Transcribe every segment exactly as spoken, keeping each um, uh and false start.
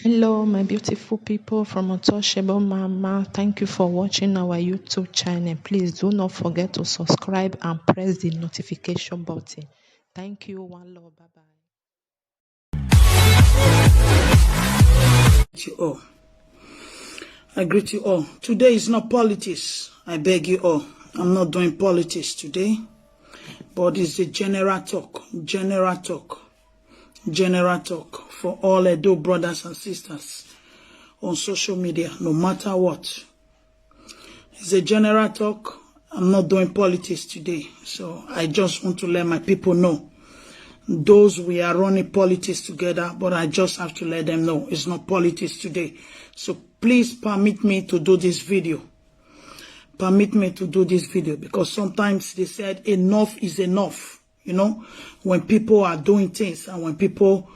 Hello, my beautiful people from Untouchable Mama. Thank you for watching our YouTube channel. Please do not forget to subscribe and press the notification button. Thank you. One love. Bye bye. You all. I greet you all. Today is not politics. I beg you all. I'm not doing politics today. But it's a general talk. General talk. General talk for all Edo brothers and sisters on social media, no matter what. It's a general talk. I'm not doing politics today. So I just want to let my people know. Those we are running politics together, but I just have to let them know it's not politics today. So please permit me to do this video. Permit me to do this video because sometimes they said enough is enough. You know, when people are doing things and when people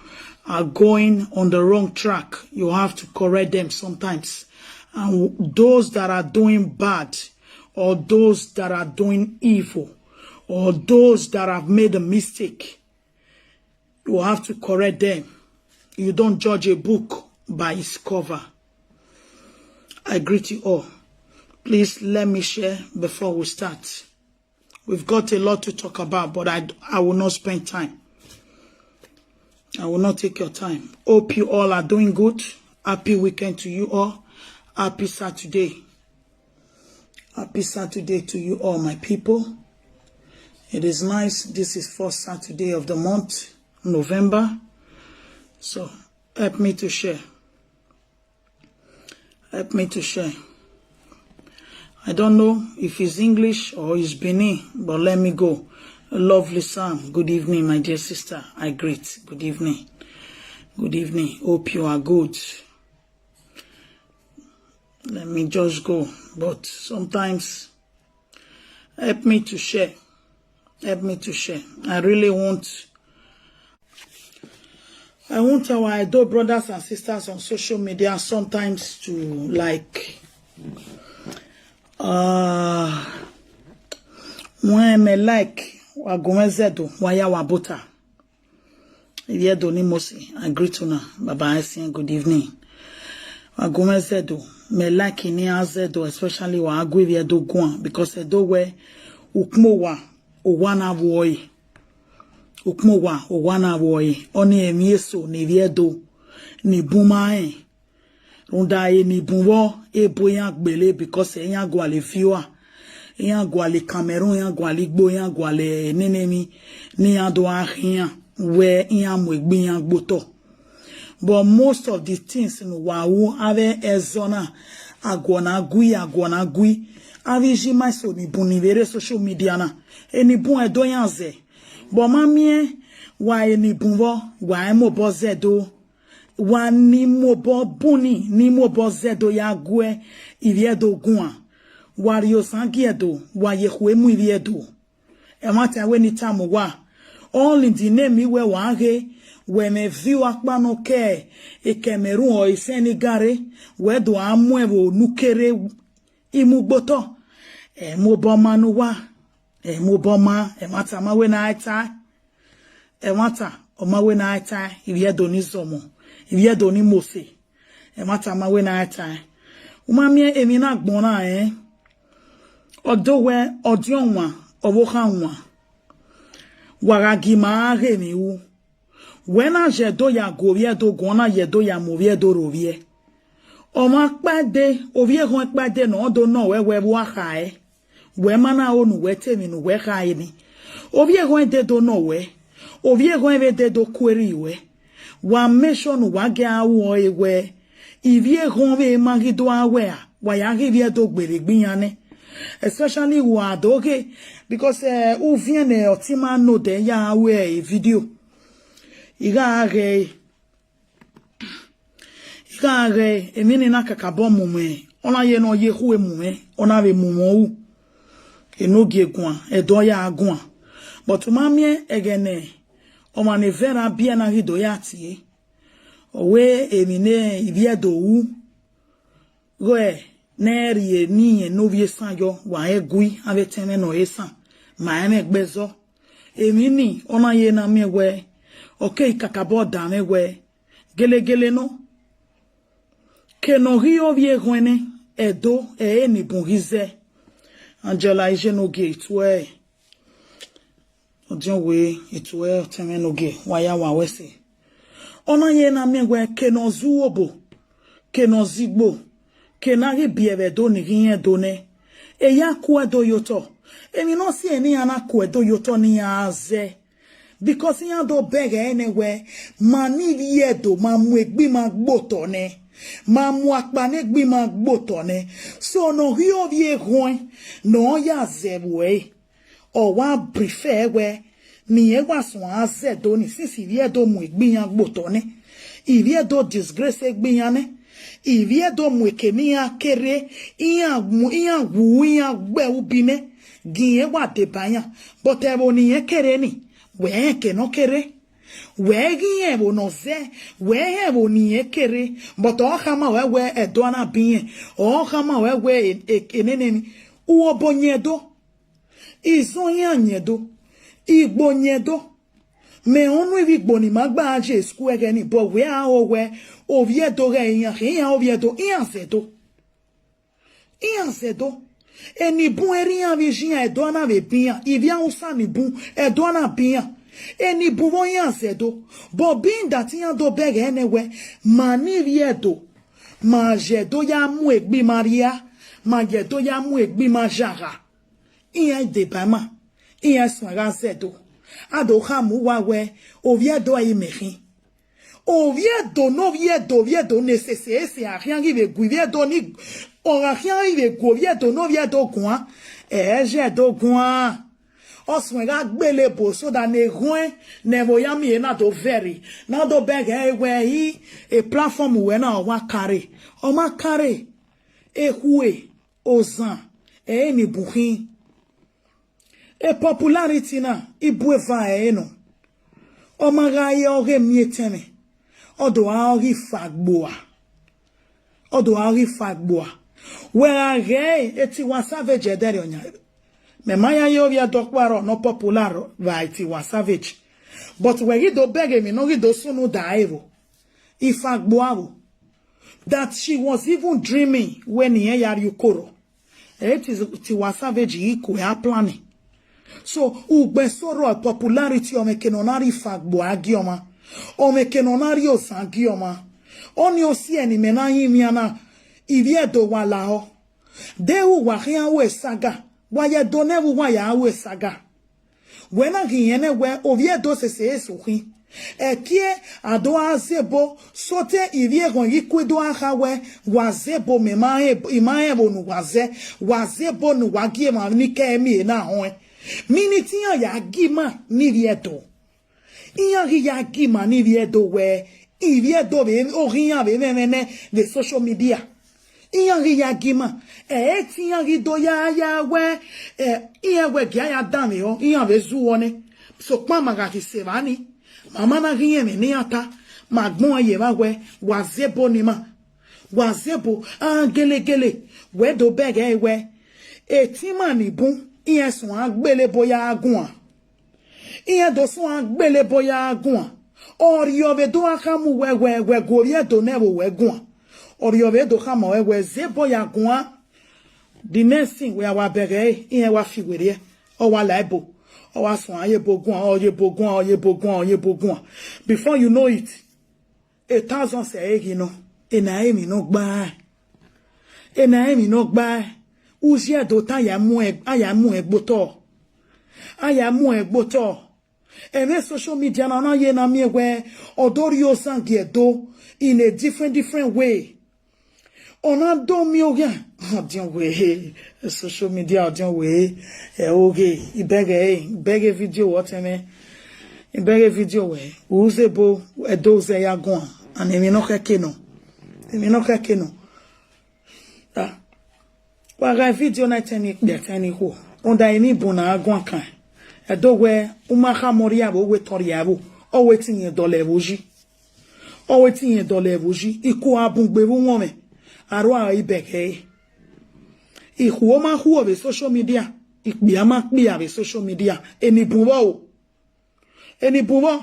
are going on the wrong track, you have to correct them sometimes. And those that are doing bad, or those that are doing evil, or those that have made a mistake, you have to correct them. You don't judge a book by its cover. I greet you all. Please let me share before we start. We've got a lot to talk about, but I, I will not spend time. I will not take your time. Hope you all are doing good. Happy weekend to you all. Happy Saturday. Happy Saturday to you all, my people. It is nice. This is first Saturday of the month, November. So help me to share. Help me to share. I don't know if it's English or it's Benin, but let me go. Lovely Sam, good evening, my dear sister. I greet. Good evening. Good evening. Hope you are good. Let me just go. But sometimes, help me to share. Help me to share. I really want I want our Edo brothers and sisters on social media sometimes to, like, uh, when me like, wa gu mwẹ zẹ do, wa ya wa bota. Ivbi Ẹdo ni Mosi, I greet una. Baba Essien, good evening. Wa gu mwẹ zẹ do, me like ni a zẹ do, especially wa gu Ivbi Ẹdo guan, because Ẹdo wẹ ukpọn owa, owa na vbuọe. Ukpọn owa, owa na vbuọe, ọnii emwi eso ne Ivbi Ẹdo ni bun ma rẹn. Rhunmwuda eni bun vbọ, ebo iran gbele, because iran gualọ viewer, iran gualọ Cameroon, iran gualọ Igbo, iran gualọ nene emwi ne iran do gha khian wẹ iran mu egbe iran gbe otọ. But most of the things ne uwa ru avbe ẹzọ na, aguọ na gui, aguọ na gui. Avbe iji ma eso ni bun ni vbe rre social media na, eni bun ẹdẹ iran zẹ. But ọ ma miẹn wa eni bun vbọ, wa i mobọ zẹ do. Wa ni mobọ bun ni, ni mobọ zẹ do ya gu Ivbi Ẹdo guan. Wa rhie osan gie Ẹdo, wa ye ekhue mu Ivbi Ẹdo. Ẹmwata wẹ ne I tama uwa, all in the name wẹ wa ghe, wẹ mwẹ view akpa nọ ke Cameroon or Senegal rre, wẹ do a mu ẹvbo ne u kere imu gbe otọ. Ẹ mobọ ma ne uwa, ẹ mobọ ma, ẹmwata ma wẹ ne a i tae. Ẹmwata ọ ma wẹ ne a i tae, Ivbi Ẹdo ni zọmọ, Ivbi Ẹdo ni Mosi. Ẹmwata ma wẹ ne a i tae. U ma miẹn emwi na gbọn na rẹn. Ọ do wẹ, ọdiọn wan, ọvbokhan wan. Wa gha gie ima ghe emwi ru. Wẹ na ye Ẹdo ya gu Ivbi Ẹdo guan, ọ na ye Ẹdo ya mu Ivbi Ẹdo rre ovbiẹ. Ọmwa kpaede, ovbi ekhọẹn kpaede ne ọ do nọ wẹ, wẹ vbe uwa khae. Wẹ ma na ho ne uwẹ te emwi ne uwẹ khae ni. Ovbi ekhọẹn dede nọ wẹ, ovbi ekhọẹn vbe dede ku erri wẹ. Wa make sure ne uwa gie a ru ọre wẹ, ivbi ekhọẹn vbe ma ghi do a wẹ a, wa ya ghi Ivbi Ẹdo gbe vbe egbe iran nẹ. Especially wa do ghe, because, eh, uviẹn ne ọtẹn ima nodẹ ya ru e video. I gha ghe, I gha ghe emwi ni na kakabọ mu mwẹ, ọ na ye ne ọ ye ekhue mu mwẹ, ọ na vbe mu mwẹ ru. Enogie guan, ẹdẹ ọ ya guan. But u ma miẹn ẹghẹ ne ọmwa ne Vera biẹ na ghi do ya tie. Ọ wẹ emwi ne Ivbi Ẹdo ru, ghẹ ne ẹ rhie ne irẹn ne ovbi esan yọ, wa rẹn gui, avbe ẹtẹn mwẹ ne ọ re esan, ma rẹn mwẹ gbe ẹzọ. Emwi ni, ọ na ye na miẹn wẹ, ọ keghi kakabọ dan mwẹ wẹ, gelegele nọ, Ke ne ọ ghi re ovbi ekhọe nẹ, Ẹdo ẹre Enibun ghi zẹ. Angela Iye ne ogie, I tuẹ, ọdiọn wẹ, I tuẹ ọtẹn mwẹ ne ogie, wa ya wa wẹ ẹse. Ọ na ye na miẹn wẹ ke ne ọ zẹ uhobo, ke ne ọ zẹ igbo, ke ne a ghi biẹ vbe Ẹdo ne I ghi rẹn Ẹdo nẹ, e ya ku Ẹdo ye otọ. Emwi ne ọ si ẹre ne iran na ku Ẹdo ye otọ ne iran zẹ. Because iran do bẹghe ẹre nẹ wẹ, ma ne ivbi Ẹdo ma mu egbe ima gbe otọ nẹ, ma mu akpa ne egbe ima gbe otọ nẹ. So ne ọ ghi re ovbi ekhọe ne ọ ya zẹ vbe ẹre, ọ wa prefer wẹ ne irẹn wa suẹn a zẹ Ẹdo ni, since ivbi Ẹdo mu egbe iran gbe otọ nẹ, ivbi Ẹdo disgrace egbe iran nẹ, ivbi Ẹdo mu eke ne iran kere, iran mu, iran wu, iran gbe ubi nẹ, gie irẹn wa deba iran. But ẹvbo ne irẹn kere ni, wẹ rẹn eke ne ọ kere. Wẹ ghi rẹn ẹvbo ne ọ zẹ, wẹ rẹn ẹvbo ne irẹn kere. But ọ khama ruẹ wẹ Ẹdo a na bi irẹn, ọ khama ruẹ wẹ e, e, enene ni, uhobo yan Ẹdo, izọn iran yan Ẹdo, igbo yan Ẹdo. Mẹ rẹn unu ivbi igbo ni ma gba je school ẹghẹ ni, but wẹ a ho wẹ ovbi Ẹdo ghẹ iran khin, iran ovbi Ẹdo, iran zẹ Ẹdo. Iran zẹ Ẹdo. Enibun erha iran vbe iye iran, Ẹdo a na vbe bi iran. Ivbi Hausa ni bun, Ẹdo a na bi iran. Enibun vbe iran zẹ Ẹdo. But being that iran do bẹghe nẹ wẹ, ma ne ivbi Ẹdo, ma ye Ẹdo ya mu egbe ima rhia, ma ye Ẹdo ya mu egbe ima zagha. Iran deba ima, iran suẹn gha zẹ Ẹdo. A do khama uwa wẹ, ovbi Ẹdo ẹre imẹ khin. Ovbi Ẹdo ne ovbi Ẹdo, ovbi Ẹdo ne sese ese, a khian ghi vbe gu ivbi Ẹdo ni, ọ gha khian ghi vbe gu ovbi Ẹdo ne ovbi Ẹdo guan, ẹ i zẹ Ẹdo guan. Ọ suẹn gha gbele ebo so that ne ekhọe ne ẹvbo ya miẹn na do vẹrri, na do bẹghe ẹre wẹ, i, e platform wẹ na ọ wa kare, ọ ma kare, ekhue, ozan, ẹre ni bun khin. E popularity na, ibu eva ẹre nọ. Ọ ma gha re ọghe miẹn etẹn mwẹ, ọ do gha ghi fa gboa. Ọ do gha ghi fa gboa. Wẹ gha ghẹ e Tiwa Savage ẹdẹrriọ yan. Mẹ ma ya ye ovbi Ẹdo ọkpa rọ ne ọ popular vbe Tiwa Savage. But wẹ ghi do bẹghe emwi ne ọ ghi do sunu da ẹre vbo. I fa gboa vbo. That she was even dreaming wẹ ne irẹn ya rrie uko rrọọ. Ẹ ti, Tiwa Savage ghi ku a plan. So, ugbẹn so rrọọ popularity ọmwẹ eke ne ọ na rhie ifa gbo a gie ọmwa. Ọmwẹ eke ne ọ na rhie ozan gie ọmwa. Ọnii ọ si ẹe ne imẹ na rinmwian na, ivbi Ẹdo wa lahọ. De uwa khian ru saga, wa ye Ẹdo nẹ vbe uwa ya ru saga. Wẹ na ghi rẹn nẹ wẹ ovbi Ẹdo sese eso khin. Ẹki a do gha zẹ ebo, sọtẹ ivbi ekhọe ghi ku do gha kha wẹ, wa zẹ ebo, mẹ ma rẹn, I ma rẹn ẹvbo ne uwa zẹ, wa zẹ ebo ne uwa gie emwa ni ke ẹmwẹ na họẹn. Minit iran ya gie ima ne ivbi Ẹdo. Iran ghi ya gie ima ne ivbi Ẹdo wẹ, ivbi Ẹdo vbe oghe iran vbe mwẹ ẹmwẹ nẹ vbe social media. Iran ghi ya gie ima, ẹ i te iran ghi do ya, ya wẹ, ẹ, iran wẹ gie a ya danmwehọ, iran vbe zuọ nẹ. Sokpan ma gha ghi sẹ evba ni, ma ma na ghi rẹn ẹmwẹ ne iran ta, ma gbẹn uan ye evba wẹ, wa zẹ ebo ne ima, wa zẹ ebo, a gelegele, wẹ do bẹghe ẹre wẹ, etima ni bun, iran suẹn a gbele ebo ya gha guan. Iran do suẹn a gbele ebo ya gha guan. Ọ rhie vbe do gha khama uwẹ wẹ, wẹ gu ovbi Ẹdo nẹ vbe owẹ guan. Ọ rhie vbe do khama ruẹ wẹ zẹ ebo ya guan. The next thing wẹ a wa bẹghe ẹre, iran wa fi werriẹ, ọ wa la ebo, ọ wa suẹn a ye ebo guan, ọ ye ebo guan, ọ ye ebo guan, ọ ye ebo guan. Before you know it, a thousand sẹ ẹre ghi nọ, ena emwi ne ọ gba, ena emwi ne ọ gba, uzi Ẹdo ta ya mu, a ya mu ẹgbe otọ, a ya mu ẹgbe otọ. Ẹmwẹ social media na, ọ na ye na miẹn wẹ, ọ do rhie osan gie Ẹdo in a different, different way. Ọ na do miẹn oghian, ọdiọn wẹ, social media ọdiọn wẹ, ẹ oghe, ibẹghe, ibẹghe video wẹ ọtẹn mwẹ, ibẹghe video wẹ, u zẹ ebo Ẹdo zẹ ya guan, and emwi ne ọ khẹke nọ, emwi ne ọ khẹke nọ. Ah, wa gha video na etẹn ni kpia etẹn ni khuo, rhunmwuda emwi bun na a guan kan, Ẹdo wẹ, u ma khama ọ rhie avbe, ọ wẹ te ọ rhie avbe, ọ wẹ te irẹn dọlọ ẹvbo yi. Ọ wẹ te irẹn dọlọ ẹvbo yi, ikhuo a bun gbe vbe uwọnmwẹ, aro a i bẹghe ẹre. Ikhuo ma khuo vbe social media, ikpia ma kpia vbe social media, eni bun vbọ o. Eni bun vbọ.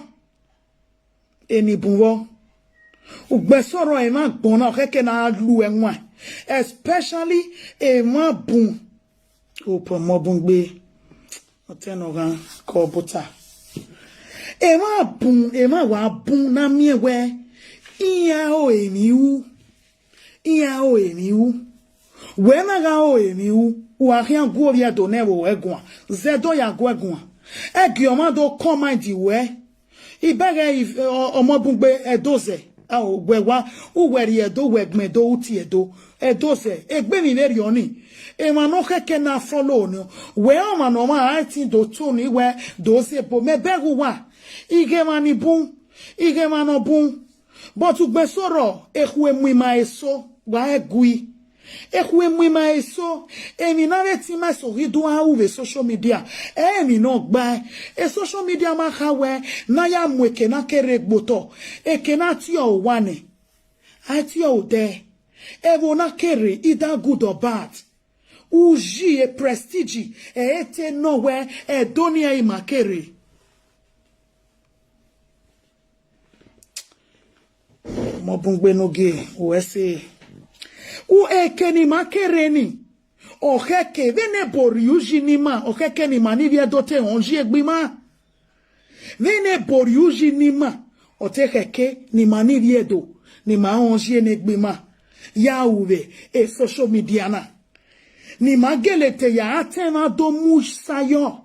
Eni bun vbọ. Ugbẹsọrọ emwa agbọn na, ọ khẹke na lu ẹwaẹn, especially emwa bun. Hope Ọmọbungbe, ọtẹn ne ọ ghan kọ bota. Emwa bun, emwa wa bun na miẹn wẹ iran ho emwi ru, iran ho emwi ru. Wẹ na gha ho emwi ru, u gha khian gu ovbi Ẹdo ne ẹvbo ruẹ guan, zẹ Ẹdo ya gu ẹ guan. Ẹgiọ mwa do comment wẹ, Ibẹghẹ, Ọmọbungbe, Ẹdo zẹ, a, wẹ wa, uwẹ rrie Ẹdo, uwẹ gbẹn Ẹdo, u tie Ẹdo, Ẹdo zẹ, egbe emwi vberriọ ni, emwa ne ọ khẹke na follow nọ, wẹ ọmwa ne ọmwa ra ẹtin do to ni wẹ do zẹ ebo, mẹ bẹghe uwa, I ghe emwa ni bun, I ghe emwa nọ bun, but ugbẹn sorọ, ekhue mu ima eso, wa gui. Ekhue mu ima eso, emwi ne avbe ẹtin ima eso ghi do ru vbe social media, ẹ i re emwi ne ọ gbae. E social media ma kha wẹ ne a ya mu eke ne a ke rre gbe otọ, eke ne a tie ọre owa nẹ, a tie ọre odẹ, ẹvbo ne a ke rre, either good or bad. Uyi, e prestige, ẹ i te nọ wẹ Ẹdo ni ẹre ima ke rre. Ọmọbungbe ne ogie, u ẹ sẹ. U, eke ne ima ke rre ni, ọ khẹke vbene ebo rrie uyi ne ima, ọ khẹke ne ima ni ivbi Ẹdo te rẹn uyi egbe ima. Vbene ebo rrie uyi ne ima, ọ te khẹke ne ima ni ivbi Ẹdo, ne ima rẹn uyi ne egbe ima, ya ru vbe e social media na. Ne ima gele te ya ra tẹn emwa do mu sayọ.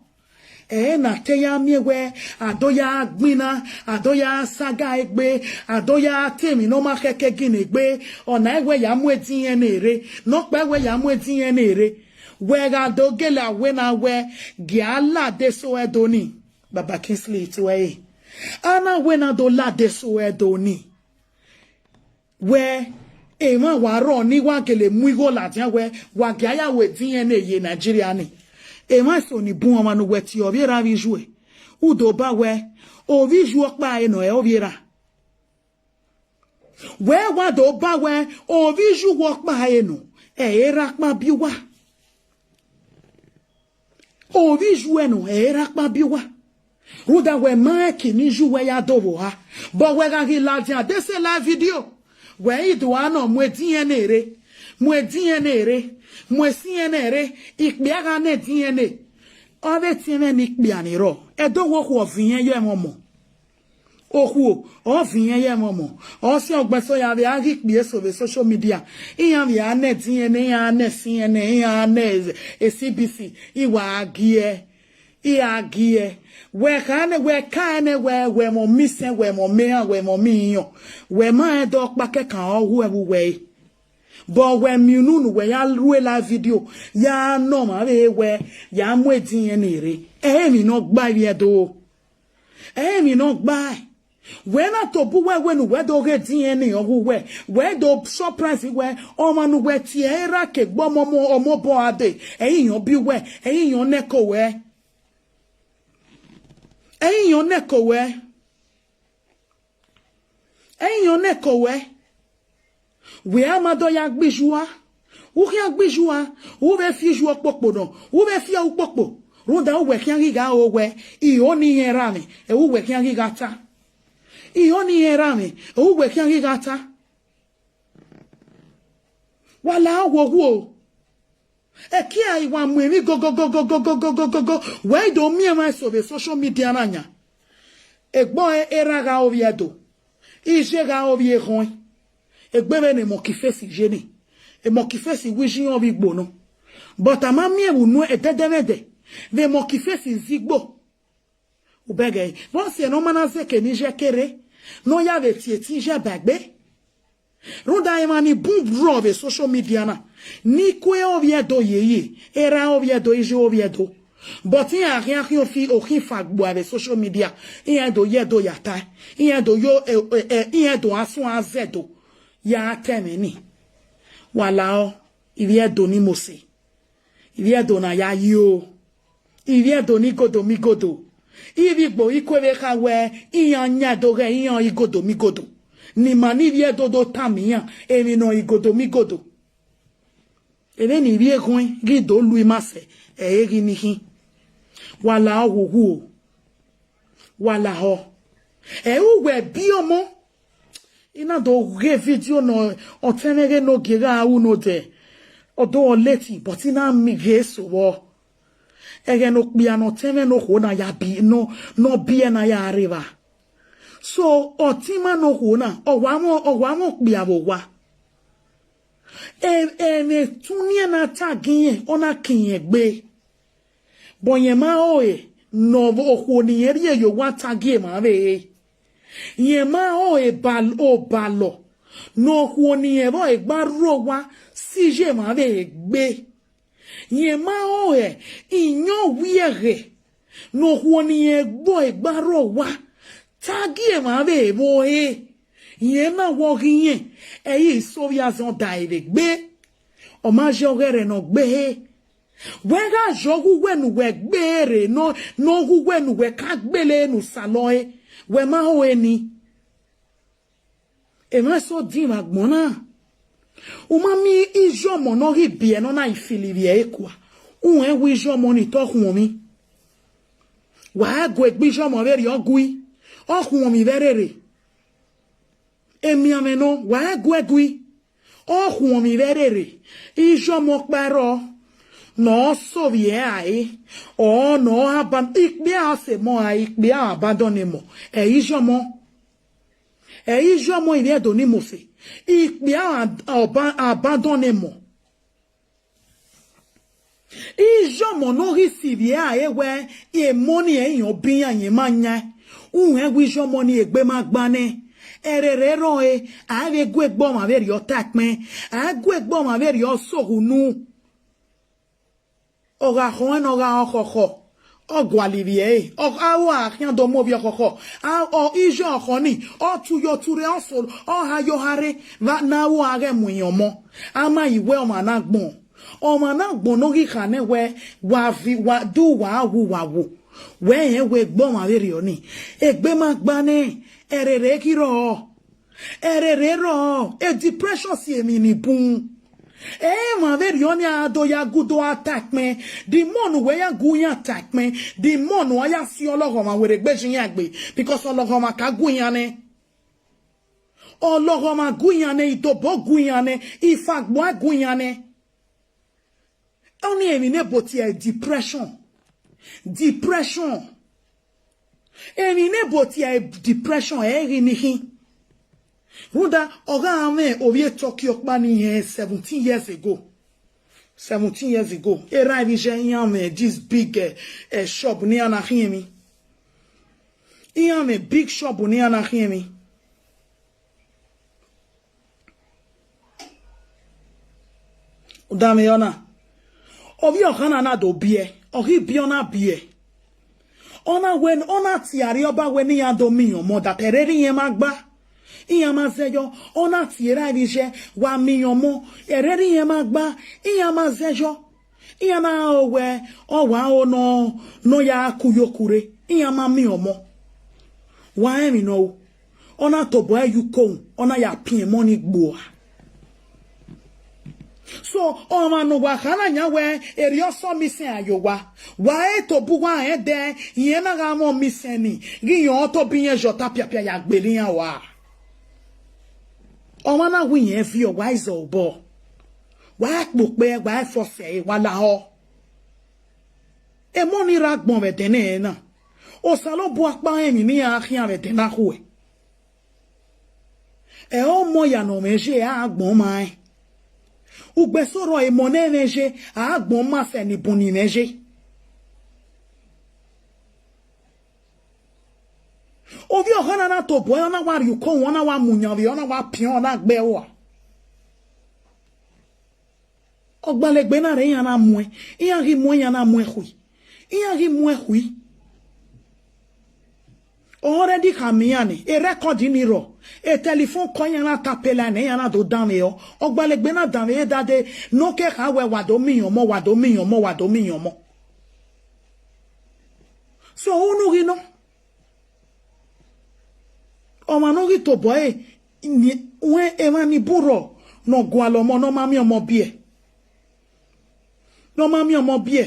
Ẹ na te ya miẹn wẹ a do ya gbinna, a do ya saga egbe, a do ya ta emwi ne ọ ma khẹke ginna egbe, ọ na wẹ ya mu edin ẹre rre, ne ọ kpẹ wẹ ya mu edin ẹre rre. Wẹ gha do gele a wẹ na wẹ, gie a lade eso Ẹdo ni, Baba Kingsley tuẹ ẹre. A na wẹ na do lade eso Ẹdo ni. Wẹ, emwa wa rrọọ ne I wa gele mu igho ladian wẹ, wa gie a ya ru edin ẹre ne ye Nigeria ni. Emwa eso ni bun ọmwa ne uwẹ tie ọvbi erha vbe iyuẹ, u do ba wẹ, ovbi iyu ọkpa ẹre nọ, ẹ ovbi erha. Wẹ wa do ba wẹ, ovbi iyu uwa ọkpa ẹre nọ, ẹ erha ọkpa biẹ uwa. Ovbi iyu ẹre nọ, ẹ erha ọkpa biẹ uwa. Rhunmwuda wẹ ma rẹn eke ne iyu uwẹ ya do vbe oha. But wẹ gha ghi ladian de sẹ live video, wẹ i do a nọ mu edin ẹre rre, mu edin ẹre rre, mu esi ẹre rre, ikpia gha nọ edin ẹre. Ọ vbe tie mwẹ ne ikpia ni rrọọ, Ẹdo, okhuo ọ viẹn ye ẹmwẹ ọmọ. Okhuo, ọ viẹn ye ẹmwẹ ọmọ. Ọ si ọgbẹn sẹ ya vbe a ghi kpia eso vbe social media. Iran vbe a nọ edin ẹre, iran a nọ esi ẹre, iran a nọ e-, e C B C, I wa gie, I gha gie. Wẹ kha nẹ, wẹ ka nẹ, wẹ, wẹ mwẹ ọmọ isẹn, wẹ mwẹ ọmọ eran, wẹ mwẹ ọmọ iyọn. Wẹ ma rẹn de ọkpa kẹkan ọ hu ẹvbo uwẹ re. But wẹ miẹn unu ne uwẹ ya ru live video, ya nọ ọmwa vbe wẹ, ya mu edin ẹre rre. Ẹ i re emwi ne ọ gbae ivbi Ẹdo. Ẹ i re emwi ne ọ gbae. Wẹ na tobọ uwẹ wẹ ne uwẹ do ghe edin ẹre ne ọ hu uwẹ, wẹ do surprise wẹ, ọmwa ne uwẹ tie erha ke gbe ọmọ, ọmọ, ọmọ obọ a dee, ẹ i re iran bi uwẹ, ẹ i re iran nẹko wẹ. Ẹ i re iran nẹko wẹ. Ẹ i re iran nẹko wẹ. Wẹ a ma do ya gbe iye ua, u khian gbe iye ua, u vbe fi iye ua ukpokpo nọ, u vbe fi ẹre ukpokpo, rhunmwuda uwẹ khian ghi gha ro wẹ, I ho ne irẹn ra mwẹ, ẹ uwẹ khian ghi gha ta. I ho ne irẹn ra mwẹ, ẹ uwẹ khian ghi gha ta. Wa la ohuohuo. Ẹkia I wa mu emwi gogogogogogogogogo, wẹ i do miẹn emwa eso vbe social media na yan. Egbọn erha gha ro vbe Ẹdo, iye gha ro vbe ekhọe. Egbe vbene Monkey Face ye ni, Monkey Face wẹ iye irẹn ọ vbe igbo nọ. But a ma miẹn vbe unu ẹdẹdẹmwẹdẹ vbe Monkey Face zẹ igbo. Ubẹghe, vbọsiẹ ne ọ ma na zẹ eke ne iye ke rre, ne ọ ya vbe tie etẹn iye ba egbe. Rhunmwuda emwa ni bun rrọọ vbe social media na, ni kue ovbi Ẹdo yeye, erha ovbi Ẹdo, iye ovbi Ẹdo. But iran khian khian fi okhin fa gbua vbe social media, iran do ye Ẹdo ya tae, iran do yo, eh, eh, eh, iran do a suẹn a zẹ Ẹdo ya ta ẹmwẹ ni. Wa lahọ, ivbi Ẹdo ni mose. Ivbi Ẹdo na ya yo. Ivbi Ẹdo ni igodo migodo. Ivbi Igbo i kue vbe kha wẹ iran yan do ghẹ iran igodo migodo. Ne ima ni ivbi Ẹdo do tama iran emwi ne ọ igodo migodo. Emwi ne ivbi eghoẹn ghi do lu ima sẹ, ẹ i re ghi ni khin. Wa lahọ, huhuo. Wa lahọ. Ẹ i re uwẹ bi ọmọ. I na do ghe video ne ọtẹn mwẹ ghe ne ogie gha ru nodẹ, ọ do late, but I na miẹn ghe eso vbọ. Ẹghẹ ne okpia ne ọtẹn mwẹ ne okhuo na ya bi, ne ọ, ne ọ biẹ na ya rre evba. So, ọtẹn ima ne okhuo na, ọ wa mwẹ, ọ wa mwẹ okpia vbe owa. E-, ẹmwẹ etunu irẹn na tag irẹn, ọ na kan irẹn egbe. But irẹn ma ho ẹre ne ọ vbe okhuo ne irẹn rhie ye owa tag emwa vbe ẹre. Irẹn ma ho ẹre obalọ, obalọ ne okhuo ne irẹn vbe ọre gba rre owa si ye emwa vbe ẹre egbe. Irẹn ma ho ẹre iyẹn owiẹghẹ ne okhuo ne irẹn gbe ọre gba rre owa tag emwa vbe ẹre vbe ọre. Irẹn na wẹ ọ ghi rẹn, ẹ i re iso vbe azẹn ọ da ẹre vbe egbe. Ọ ma ye ọghẹrẹ ne ọ gbe ẹre. Wẹ gha ye ọghe uwẹ ne uwẹ gbe ẹre ne ọ, ne ọghe uwẹ ne uwẹ ka gbele ne u salọ ẹre, wẹ ma ho ẹre ni. Emwa eso din vbe agbọn na. U ma miẹn iye ọmọ ne ọ ghi biẹ ne ọ na fili ivbi ẹre kua, u rẹn wẹ iye ọmọ ni te ọ khuọnmwi. Wa gu egbe iye ọmọ vberriọ gui, ọ khuọnmwi vbe rere. Emianmwẹ nọ, wa gu ẹe gui, ọ khuọnmwi vbe rere. Iye ọmọ ọkpa rrọọ ne ọ so vbe ẹre, ọ ne ọ aba, ikpia sẹ emọ a, ikpia abandon emọ, ẹ i re iye ọmọ. Ẹ i re iye ọmọ ivbi Ẹdo ni mose, ikpia ọba abandon emọ. Iye ọmọ ne ọ ghi sivbi ẹre wẹ emọ ni ẹre yan ọba iran, irẹn ma yan, u rẹn wẹ iye ọmọ ni egbe ma gba nẹ. Ẹrerẹ rrọọ, a vbe gu egbe ọmwa vberriọ ta ẹkpẹn, a gu egbe ọmwa vberriọ sẹ ohu unu. Ọ gha khọn ẹn ne ọ gha rẹn ọkhọkhọ, ọ gualọ ivbi ẹre, ọ gha ru a khian do mu ovbi ọkhọkhọ, a, ọ, iye ọkhọ ni, ọ tu yo tu rre, ọ so, ọ ha yo ha rre, vbe ne a ru a ghẹ mu iran ọmọ, a ma yi wẹ ọmwa na agbọn. Ọmwa na agbọn ne ọ ghi kha nẹ wẹ, wa vi, wa du, wa wu, wa wu, wẹ rẹn wẹ egbe ọmwa vberriọ ni, egbe ma gba nẹ, ẹrerẹ ghi rrọọ. Ẹrerẹ rrọọ, e depression si emwi ni bun. Emwa vberriọ ni a do ya gu do a ta ẹkpẹn, the more ne uwẹ ya gu iran ta ẹkpẹn, the more ne uwa ya si ọlọghọmwa werriegbe ye iran egbe, because ọlọghọmwa ka gu iran nẹ. Ọlọghọmwa gu iran nẹ, idobo gu iran nẹ, ifagbua gu iran nẹ. Ọnii emwi ne ebo tie depression. Depression. Emwi ne ebo tie depression, ẹ i ghi ni khin. Rhunmwuda, ọ gha mwẹ ovbi e Turkey ọkpa ni hẹn seventeen years ago. Seventeen years ago. Erha vbe iye iran mwẹ this big, eh, eh, shop ne iran na khian emwi. Iran mwẹ big shop ne iran na khian emwi. U danmwehọ na, ovbi ọkhan na na do biẹ, ọ ghi biẹ, ọ na biẹ. Ọ na wẹ, ọ na tie Arriọba wẹ ne iran do miẹn ọmọ, that ẹrerẹ irẹn ma gba, iran ma zẹyọ. Ọ na tie erha vbe iye, wa miẹn ọmọ, ẹrerẹ irẹn ma gba, iran ma zẹyọ. Iran na ho wẹ, ọ wa ho nọ, ne ọ ya ku yo ku rre, iran ma miẹn ọmọ. Wa rẹn emwi ne ọ ru, ọ na tobọ ẹre ye uko, ọ na ya pian emọ ni gbe ua. So, ọmwa ne uwa kha na yan wẹ, erriọ sẹ missing a ye owa. Wa re tobọ uwa rẹn dẹ, irẹn na gha mwẹ missing ni, ghi yan ọtobọ irẹn ye ọta piapia ya gbele iran ua. Ọmwa na wẹ irẹn viọ, wa i zẹ obọ. Wa kpokpe, wa fọsẹ ẹre, wa lahọ. Emọ ni rre agbọn vbe ẹdẹnẹrẹ na, Osanobua kpa rẹn emwi ne iran khian vbe ẹdẹ na khuẹ. Ẹ ọmọ ya ne ọ mwẹ ye, a gbọn ma rẹn. Ugbẹn eso rrọọ, emọ ne ẹ mwẹ ye, a gbọn ma sẹ ne bun ni mwẹ ye. Ovbi ọkhan na na tobọ ẹre, ọ na wa rhie uko, ọ na wa mu yan vbe, ọ na wa pian, ọ na gbe ẹre ua. Ọgbalegbe na rre, iran na muẹn, iran ghi muẹn, iran na muẹn khui, iran ghi muẹn khui. Ọ already khama iran nẹ, e record ni rrọọ, e telephone call iran na tap line nẹ, iran na do danmwehọ. Ọgbalegbe na danmwehọ dade, ne ọ ke kha wẹ wa do miẹn ọmọ, wa do miẹn ọmọ, wa do miẹn ọmọ. So, unu ghi nọ. Ọmwa ne ọ ghi tobọ ẹre, wẹ emwa ni bun rrọọ, ne ọ gualọ ọmọ, ne ọ ma miẹn ọmọ biẹ. Ne ọ ma miẹn ọmọ biẹ.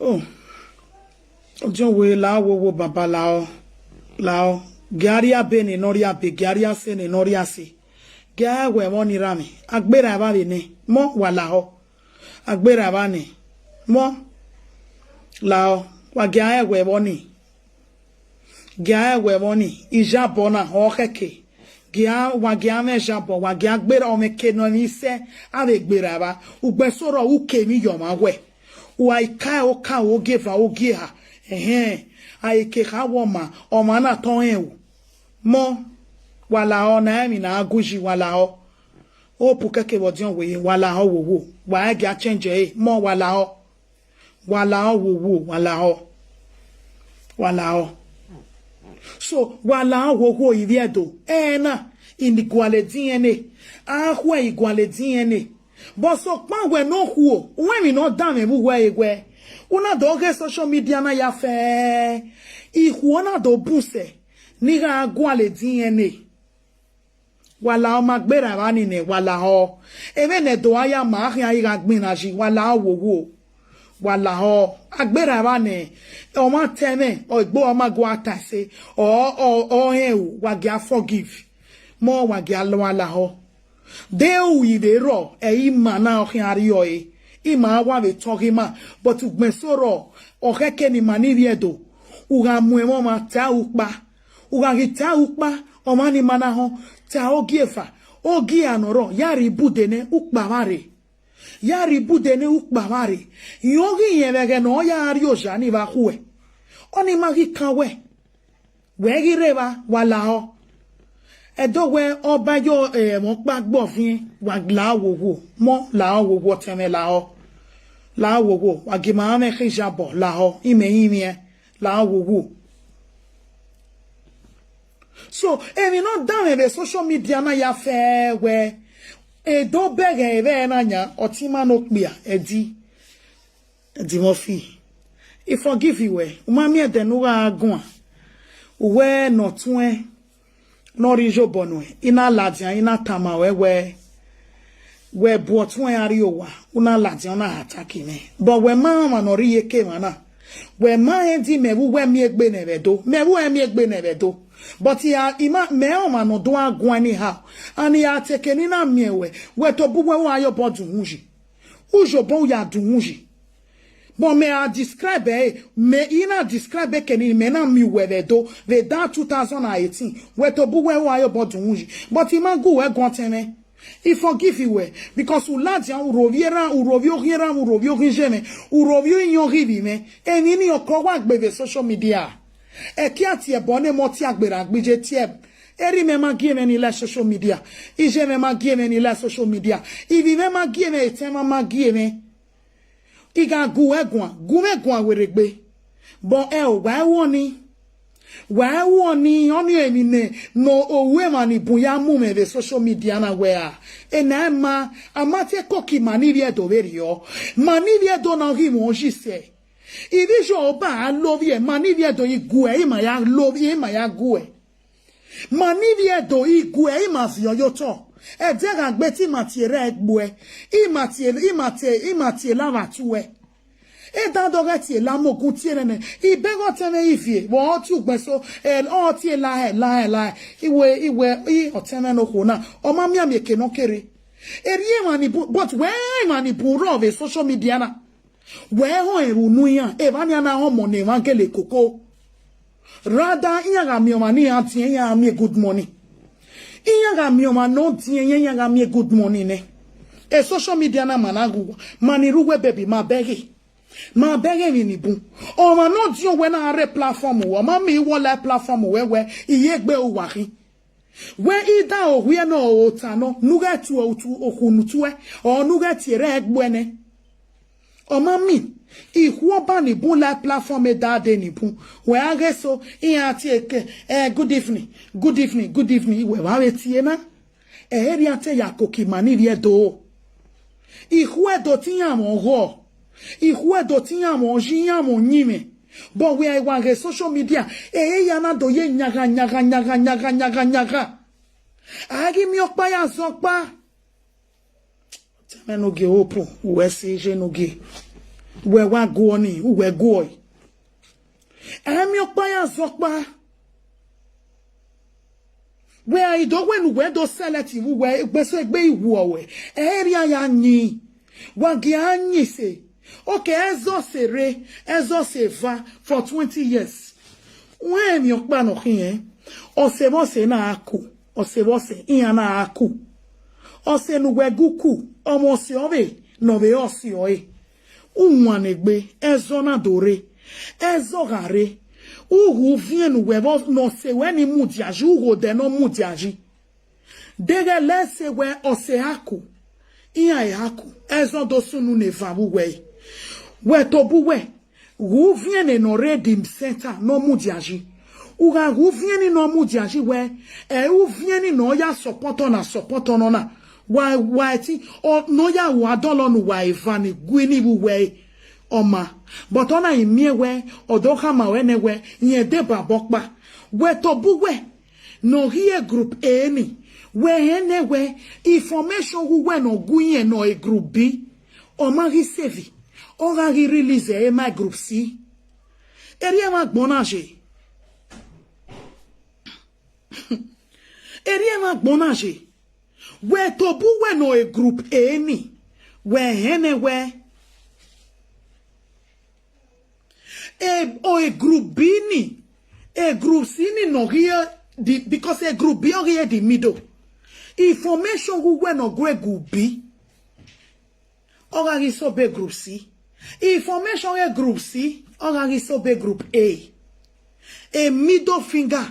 Oh. Ọdiọn wẹ, lahọ wowo baba, lahọ, lahọ. Gie a rhie abe ne ne ọ rhie abe, gie a rhie ase ne ne ọ rhie ase. Gie a wẹ ẹmwẹ ọnii ra mwẹ, a gberra evba vbe nẹ, mọ wa lahọ. A gberra evba nẹ, mọ lahọ. Wa gie a wẹ ẹmwẹ ọnii. Gie a wẹ ẹmwẹ ọnii, ijabọ na ọ khẹke. Gie a, wa gie a mwẹ ijabọ, wa gie a gberra ọmwẹ ke nọ emwi sẹ, a vbe gberra evba. Ugbẹn sorọ u ke emwi ye ọmwa wẹ. Wa i ka oka ogieva ogieha, ẹhẹn, a i ke kha wẹ ọma, ọmwa na tọ rẹn ru. Mọ, wa lahọ, na emwi na a gu yi, wa lahọ. Hope kẹke vbe ọdiọn wẹ ye, wa lahọ wowo, wa i gie a change ẹre, mọ wa lahọ. Wa lahọ wowo, wa lahọ. Wa lahọ. So, wa lahọ wowo ivbi Ẹdo. Ẹna, ini gualọ edin ẹnrẹn. A khuẹ igualọ edin ẹnrẹn. But sokpan wẹ ne okhuo, uwẹ emwi ne ọ danmwẹ vbe uwẹ ẹre wẹ, u na do ghe social media na ya fẹ, ikhuo na do bun sẹ, ne I gha gualọ edin ẹnrẹn. Wa lahọ, ma gberra evba ni nẹ, wa lahọ. Ẹmwẹ ne Ẹdo a ya ma, a khian i gha gbinna yi, wa lahọ wowo. Wa lahọ, a gberra evba nẹ, ọmwa ta ẹmwẹ, ọ egbe ọmwa gua ta ẹse, ọ, ọ, ọ rẹn ru, wa gie a forgive. Mọ wa gie a lọ a lahọ. De u i vbe rrọọ, ẹ i ma na ọ khian rriọ ẹre. Ima wa vbe tọ ghe ima, but ugbẹn sorọ, ọ khẹke ne ima ni vbiẹ do, u gha mu ẹmwẹ ọmwa ta ukpa. U gha ghi ta ukpa, ọmwa ni ma na họn, ta ogie efa, ogie eha ne ọ rrọọ, ya rhie ibude nẹ ukpa vba rre. Ya rhie ibude ne ukpa vba rre. Rẹn ọ ghi rẹn vbe ẹghẹ ne ọ ya rrie oja ni vbe akhuẹ. Ọnii ma ghi kan wẹ, wẹ ghi rre evba, wa lahọ. Ẹdo wẹ ọba yo, eh, ẹmwẹ ọkpa gbe ọviẹn, wa lahọ wowo, mọ lahọ wowo, ọtẹn mwẹ lahọ. Lahọ wowo, wa gie ima mwẹ khin ijabọ, lahọ, imẹ i mwẹ, lahọ wowo. So, emwi ne ọ danmwẹ vbe social media na ya fẹ wẹ, Ẹdo bẹghe ẹvbo na yan, ọtẹn ima ne okpia, Ẹdi, Ẹdi Murphy. I forgive wẹ, u ma miẹn ẹdẹ ne u gha guan, uwẹ ne ọ tuẹn, ne ọ rhie iyobọ nuẹn, I na ladian, I na tama ruẹ wẹ, wẹ bu ọtuẹn a rrie owa, u na ladian, u na attack mwẹ. But wẹ ma rẹn ọmwa ne ọ rre iyeke emwa na. Wẹ ma rẹn di mẹ vbe uwẹ miẹn egbe nẹ vbe Ẹdo. Mẹ vbe uwẹ miẹn egbe nẹ vbe Ẹdo. But I, I ma, mẹ rẹn ọmwa ne ọ do gha guan anyhow. And I a te eke ne I na miẹn wẹ, wẹ tobọ uwẹ u gha ya obọ dunmwu yi. U ya obọ u ya dunmwu yi. But mẹ a describe ẹre, mẹ I na describe eke ni, mẹ na miẹn uwẹ vbe Ẹdo, vbe that two thousand and eighteen. Wẹ tobọ uwẹ u gha ya obọ dunmwu yi. But I ma gu uwẹ guan ọtẹn mwẹ. I forgive wẹ, because u ladian, u rhovbiẹ erhan, u rhovbiẹ oghian erhan, u rhovbiẹ oghian iye mwẹ, u rhovbiẹ iyan oghian ivbi mwẹ. Emwi ni ọ kọ wa gbe vbe social media. Ẹki a tie ẹbọ ne emọ tie agberra gbije tie. Erha mwẹ ma gie mwẹ ni la social media. Iye mwẹ ma gie mwẹ ni la social media. Ivbi mwẹ ma gie mwẹ, etẹn mwẹ ma gie mwẹ. I gha gu uwẹ guan, gu mwẹ guan werriegbe. But ẹ o, wa i ru ọnii. Wa i ru ọnii, ọnii emwi nẹ, ne ohu emwa ni bun ya mu mwẹ vbe social media na wẹ a. Ena ma, a ma te koko ima ni vbiẹ do vberriọ. Ma ni vbiẹ do na ghi mwẹ oyi sẹ. Ivbi Yoruba a lovbiẹ, ma ni vbiẹ do i guẹ, ima ya lovbiẹ, ima ya guẹ. Ma ni vbiẹ do i guẹ, ima viọ ye otọ. Ẹdẹ gha gbe te ima tie erha ẹgbuẹ, ima tie, ima tie, ima tie ela vbe atuẹ. Edan do ghẹ tie ela mogun tie nene. Ibẹghe ọtẹn mwẹ Ivie, vbe ọ tie ugbẹn so, ẹ, ọ tie ela hẹ, ela hẹ, ela hẹ. Iwe, iwe, i ọtẹn mwẹ ne okhuo na, ọ ma mianmian eke ne ọ kere. Erriọ emwa ni bun, but wẹ emwa ni bun rrọọ vbe social media na. Wẹ họn ẹre unu iran, evba nian na họn ọmọ ne emwa gele koko. Rather, iran gha miẹn ọmwa ne iran diẹn, iran gha miẹn good morning. Iran gha miẹn ọmwa ne ọ diẹn, iran gha miẹn good morning nẹ. E social media na ma na ghu, ma ni rre uwẹ baby, ma bẹghe. Ma bẹghe emwi ni bun. Ọmwa ne ọ diẹn wẹ na rre platform wẹ, ọ ma miẹn wẹ ọ la platform wẹ wẹ, iye egbe uwa khin. Wẹ i da owiẹ nọ, ota nọ, ne u ghẹ tuẹ otu, okhu ne u tuẹ, ọ ne u ghẹ tie erha ẹgbuẹ nẹ. Ọ ma miẹn, ikhuo ọba ni bun la platform edade ni bun. Wẹ a ghe so, iran tie ke, eh, good evening, good evening, good evening, wẹ wa vbe tie na. Ẹ i rhie a te ya koko ima ni rhie do. Ikhuo Ẹdo te iran mwẹ ọghọ. Ikhuo Ẹdo te iran mwẹ oyi, iran mwẹ uyinmwẹ. But wẹ a i wa ghe social media, ẹ i ya na do ye nyagha, nyagha, nyagha, nyagha, nyagha, nyagha. A ghi miẹn ọkpa ya zẹ ọkpa. Tẹmwẹ ne ogie hope, uwẹ sẹ iye ne ogie. Wẹ wa guọ ni, uwẹ guọ ẹe. Ẹ miẹn ọkpa ya zọ ọkpa. Wẹ a i do wẹ ne uwẹ do select vbe uwẹ egbe so egbe i wuọ wẹ, ẹ i rhie a ya yin. Wa gie a yin se. Okay, ẹzọ ọse rre, ẹzọ ọse eva for twenty years. Wẹ emwi ọkpa ne ọ khian, ọse vbe ọse na a ku, ọse vbe ọse iran na a ku. Ọse ne uwẹ gu ku, ọmwa ọse ọ vbe, ne ọ vbe ọse ọre. U wan egbe, ẹzọ na do rre, ẹzọ gha rre. U hu uviẹn ne uwẹ vbe ne ọse wẹ ni mudia yi, u hu odẹ ne ọ mudia yi. Deghẹ lẹse wẹ ọse a ku, iran a ku, ẹzọ do sunu ne eva vbe uwẹ. Wẹ tobọ uwẹ, ghẹ uviẹn ne ọ rre the center ne ọ mudia yi. U gha ghẹ uviẹn ni ne ọ mudia yi wẹ, ẹ i re uviẹn ni ne ọ ya support ọna, support ọna na. Wa, wa ẹtin, ọ, ne ọ ya ru adọlọ ne uwa eva ni gu ini vbe uwẹ ọma. But ọna i miẹn wẹ, ọ do khama ruẹ nẹ wẹ, rẹn deba obọ ọkpa. Wẹ tobọ uwẹ, ne ọ ghi e group A ni, wẹ hẹn nẹ wẹ, information ghe uwẹ ne ọ gu irẹn ne ọ e group B, ọ ma ghi save, ọ gha ghi release ẹre ma group C. Erriọ emwa agbọn na ye. Erriọ emwa agbọn na ye. Wẹ tobọ uwẹ ne ọ e group A ni, wẹ hẹn nẹ wẹ, e, ọ e group B ni, e group C ni ne ọ ghi e the, because e group B ọ ghi e the middle. Information ghe uwẹ ne ọ gu e group B, ọ gha ghi sẹ obọ group C. Information ghe group C, ọ gha ghi sẹ obọ group A. E middle finger,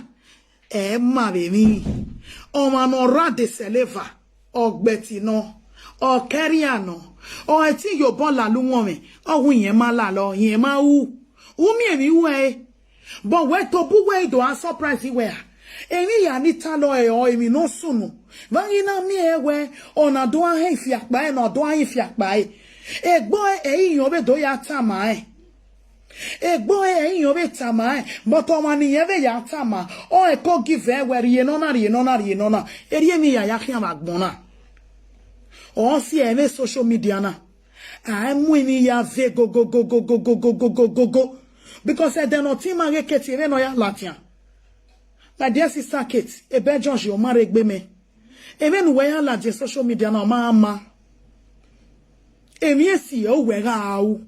ẹ ma vbe emwi. Ọmwa ne ọ rha de sẹleva, ọ gbẹti nọ, ọ kẹria nọ, ọ ẹtin ye obọ lala uwọnmwẹ, ọ hu irẹn ma lalọ, irẹn ma ru. U miẹn emwi ru ẹre. But wẹ tobọ uwẹ i do a surprise wẹ a. Emwi hia ni talọ ẹre ọ emwi ne ọ sunu. Vbe a ghi na miẹn ẹre wẹ, ọna do a hẹn ifiakpa ẹre, ne ọ do a hẹn ifiakpa ẹre. Egbe ọre ẹ i yan vbe do ya tama rẹn. Egbe ọre ẹ i yan vbe tama rẹn, but ọmwa ne irẹn vbe ya tama, ọ rẹn ko give ẹre wẹ rhie nọ na, rhie nọ na, rhie nọ na. Erriọ emwi hia ya khian vbe agbọn na. Ọ si ẹmwẹ social media na. A mu emwi hia ve gogogogogogogogogogo. Because ẹdẹ ne ọ tie ima ghe Kate, vbene ọ ya ladian. My dear sister Kate, ebe George, ọ ma rre egbe mẹ. Emwi ne uwẹ ya ladian social media na, ọ ma ma. Emwi esi ẹ uwẹ gha ru.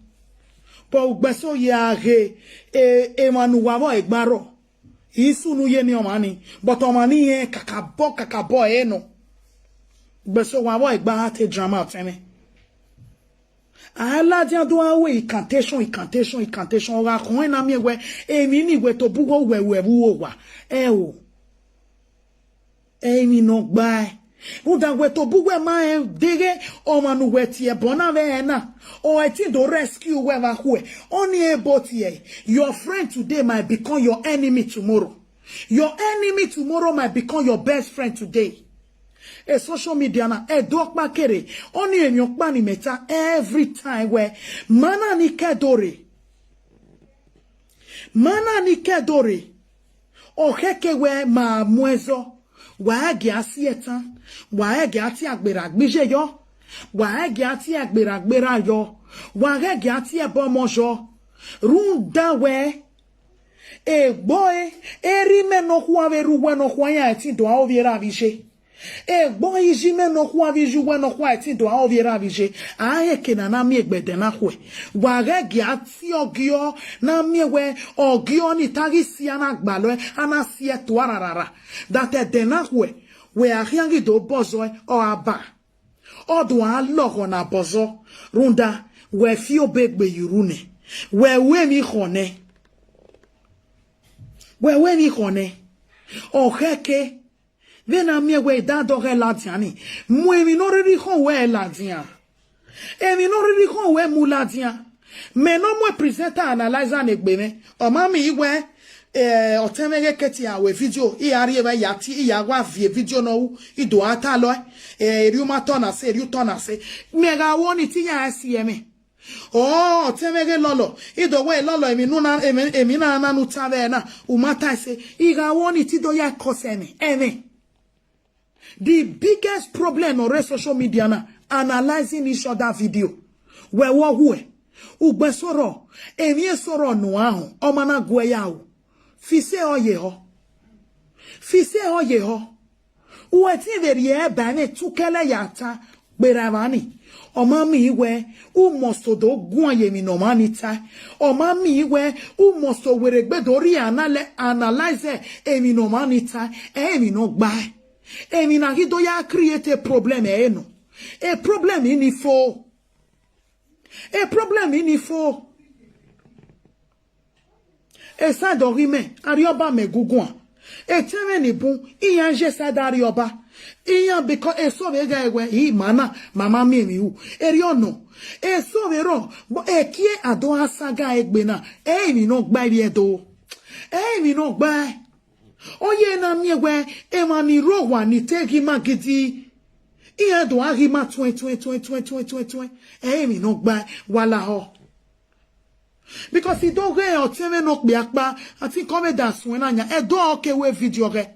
But ugbẹn so ya ghe, e, emwa ne uwa vbọ egbe arrọọ. I sunu ye ne ọmwa ni, but ọmwa ni rẹn kakabọ, kakabọ ẹre nọ. Ugbẹn so wa vbọ egbe a te drama ọtẹn mwẹ. A ladian do a ru incantation, incantation, incantation. Ọ gha khọn ẹn na miẹn wẹ, emwi ni wẹ tobọ uwẹ, uwẹ, uwẹ vbe uwu owa. Ẹ o. Emwi ne ọ gbae. Rhunmwuda wẹ tobọ uwẹ ma rẹn deghẹ ọmwa ne uwẹ tie ẹbọ na vbe ẹre na, ọ ẹtin do rescue uwẹ vbe akhuẹ. Ọnii ebo tie, your friend today might become your enemy tomorrow. Your enemy tomorrow might become your best friend today. E social media na, ẹdẹ ọkpa kere, ọnii emwi ọkpa ni mẹ ta every time wẹ, ma na ni ke do rre. Ma na ni ke do rre. Ọ khẹke wẹ ma mu ẹzọ, wa ghẹ gie a si ẹtan, wa ghẹ gie a tie agberra gbe iye yọ, wa ghẹ gie a tie agberra gbe erha yọ, wa ghẹ gie a tie ẹbọ ọmọ yọ. Rhunmwuda wẹ, egbe ọre, erha imẹ nọkhua vbe erha uwẹ nọkhua iran ẹtin do a ovbi erha vbe iye. Egbe ọre, iye imẹ nọkhua vbe iye uwẹ nọkhua ẹtin do a ovbi erha vbe iye. A hẹn eke ne a na miẹn egbe ẹdẹ na khuẹ. Wa ghẹ gie a tie ọgiọ ne a miẹn wẹ ọgiọ ni ta ghi si a na gbalọ, a na si ẹe tua rarara. That ẹdẹ na khuẹ, wẹ a khian ghi do bọzọ ẹe, ọ gha ba. Ọ do a lọghọ ne a bọzọ, rhunmwuda wẹ fi obọ egbe ye urhu nẹ, wẹ ru emwi khọ nẹ. Wẹ ru emwi khọ nẹ. Ọ khẹke, vbene a miẹn wẹ idadọ ghẹ ladian ni, mu emwi ne ọ rhirhi khọn wẹ ladian. Emwi ne ọ rhirhi khọn wẹ mu ladian. Mẹ ne ọ mu presenter analyzer ne egbe mwẹ. Ọ ma miẹn wẹ, eh, ọtẹn mwẹ ghe Kate a ru video, I ya rhie evba, I ya tie, I ya wa viẹ video ne ọ ru, I do a talọ ẹe, eh, erriọ u ma tọ na sẹ, erriọ u tọ na sẹ. Mẹ gha ru ọnii te I ya si ẹmwẹ. Ọ, ọtẹn mwẹ ghe lọlọ, I do wẹ lọlọ, emwi ne u na, emwi, emwi na na ne u ta vbe ẹre na, u ma ta ẹse. I gha ru ọnii te I do ya kọsẹ ẹmwẹ, ẹmwẹ. The biggest problem ne ọ rre social media na, analyzing each other video. Wẹ wẹ ọ huẹ. Ugbẹn sorọ, emwi esorọ ne uan họn, ọ ma na guẹ ya ru. Fi ise ọ ye họ. Fi ise ọ ye họ. Uwẹ te vbe rhie ẹba ẹmwẹ tukẹlẹ ya ta gberra evba ni. Ọ ma miẹn wẹ u must do guan ye emwi ne ọmwa ni tae. Ọ ma miẹn wẹ u must werriegbe do rhie analy-, analyze emwi ne ọmwa ni tae. Ẹ i emwi ne ọ gbae. Emwi na ghi do ya create problem ẹre nọ. E problem ni fo. E problem ni fo. Esaẹdẹ ọghe imẹ, arriọba mẹ guguan. Etẹn mwẹ ni bun, iran ye esaẹdẹ arriọba. Iran because eso vbe ghẹ wẹ, i ma na, ma ma miẹn emwi ru. Erriọ nọ, eso vbe rrọọ, but ekie a do gha saga egbe na, ẹ i emwi ne ọ gbae vbe Ẹdo. Ẹ i emwi ne ọ gbae. Ọ ye na miẹn wẹ emwa ni rre owa ni te ghi ima gidi, iran do gha ghi ima tuẹn, tuẹn, tuẹn, tuẹn, tuẹn, tuẹn, tuẹn. Ẹ i emwi ne ọ gbae, wa lahọ. Because I do ghe ọtẹn mwẹ ne okpia kpa, I think ọ vbe da suẹn na yan, Ẹdo ọ ke wẹ video ghẹ.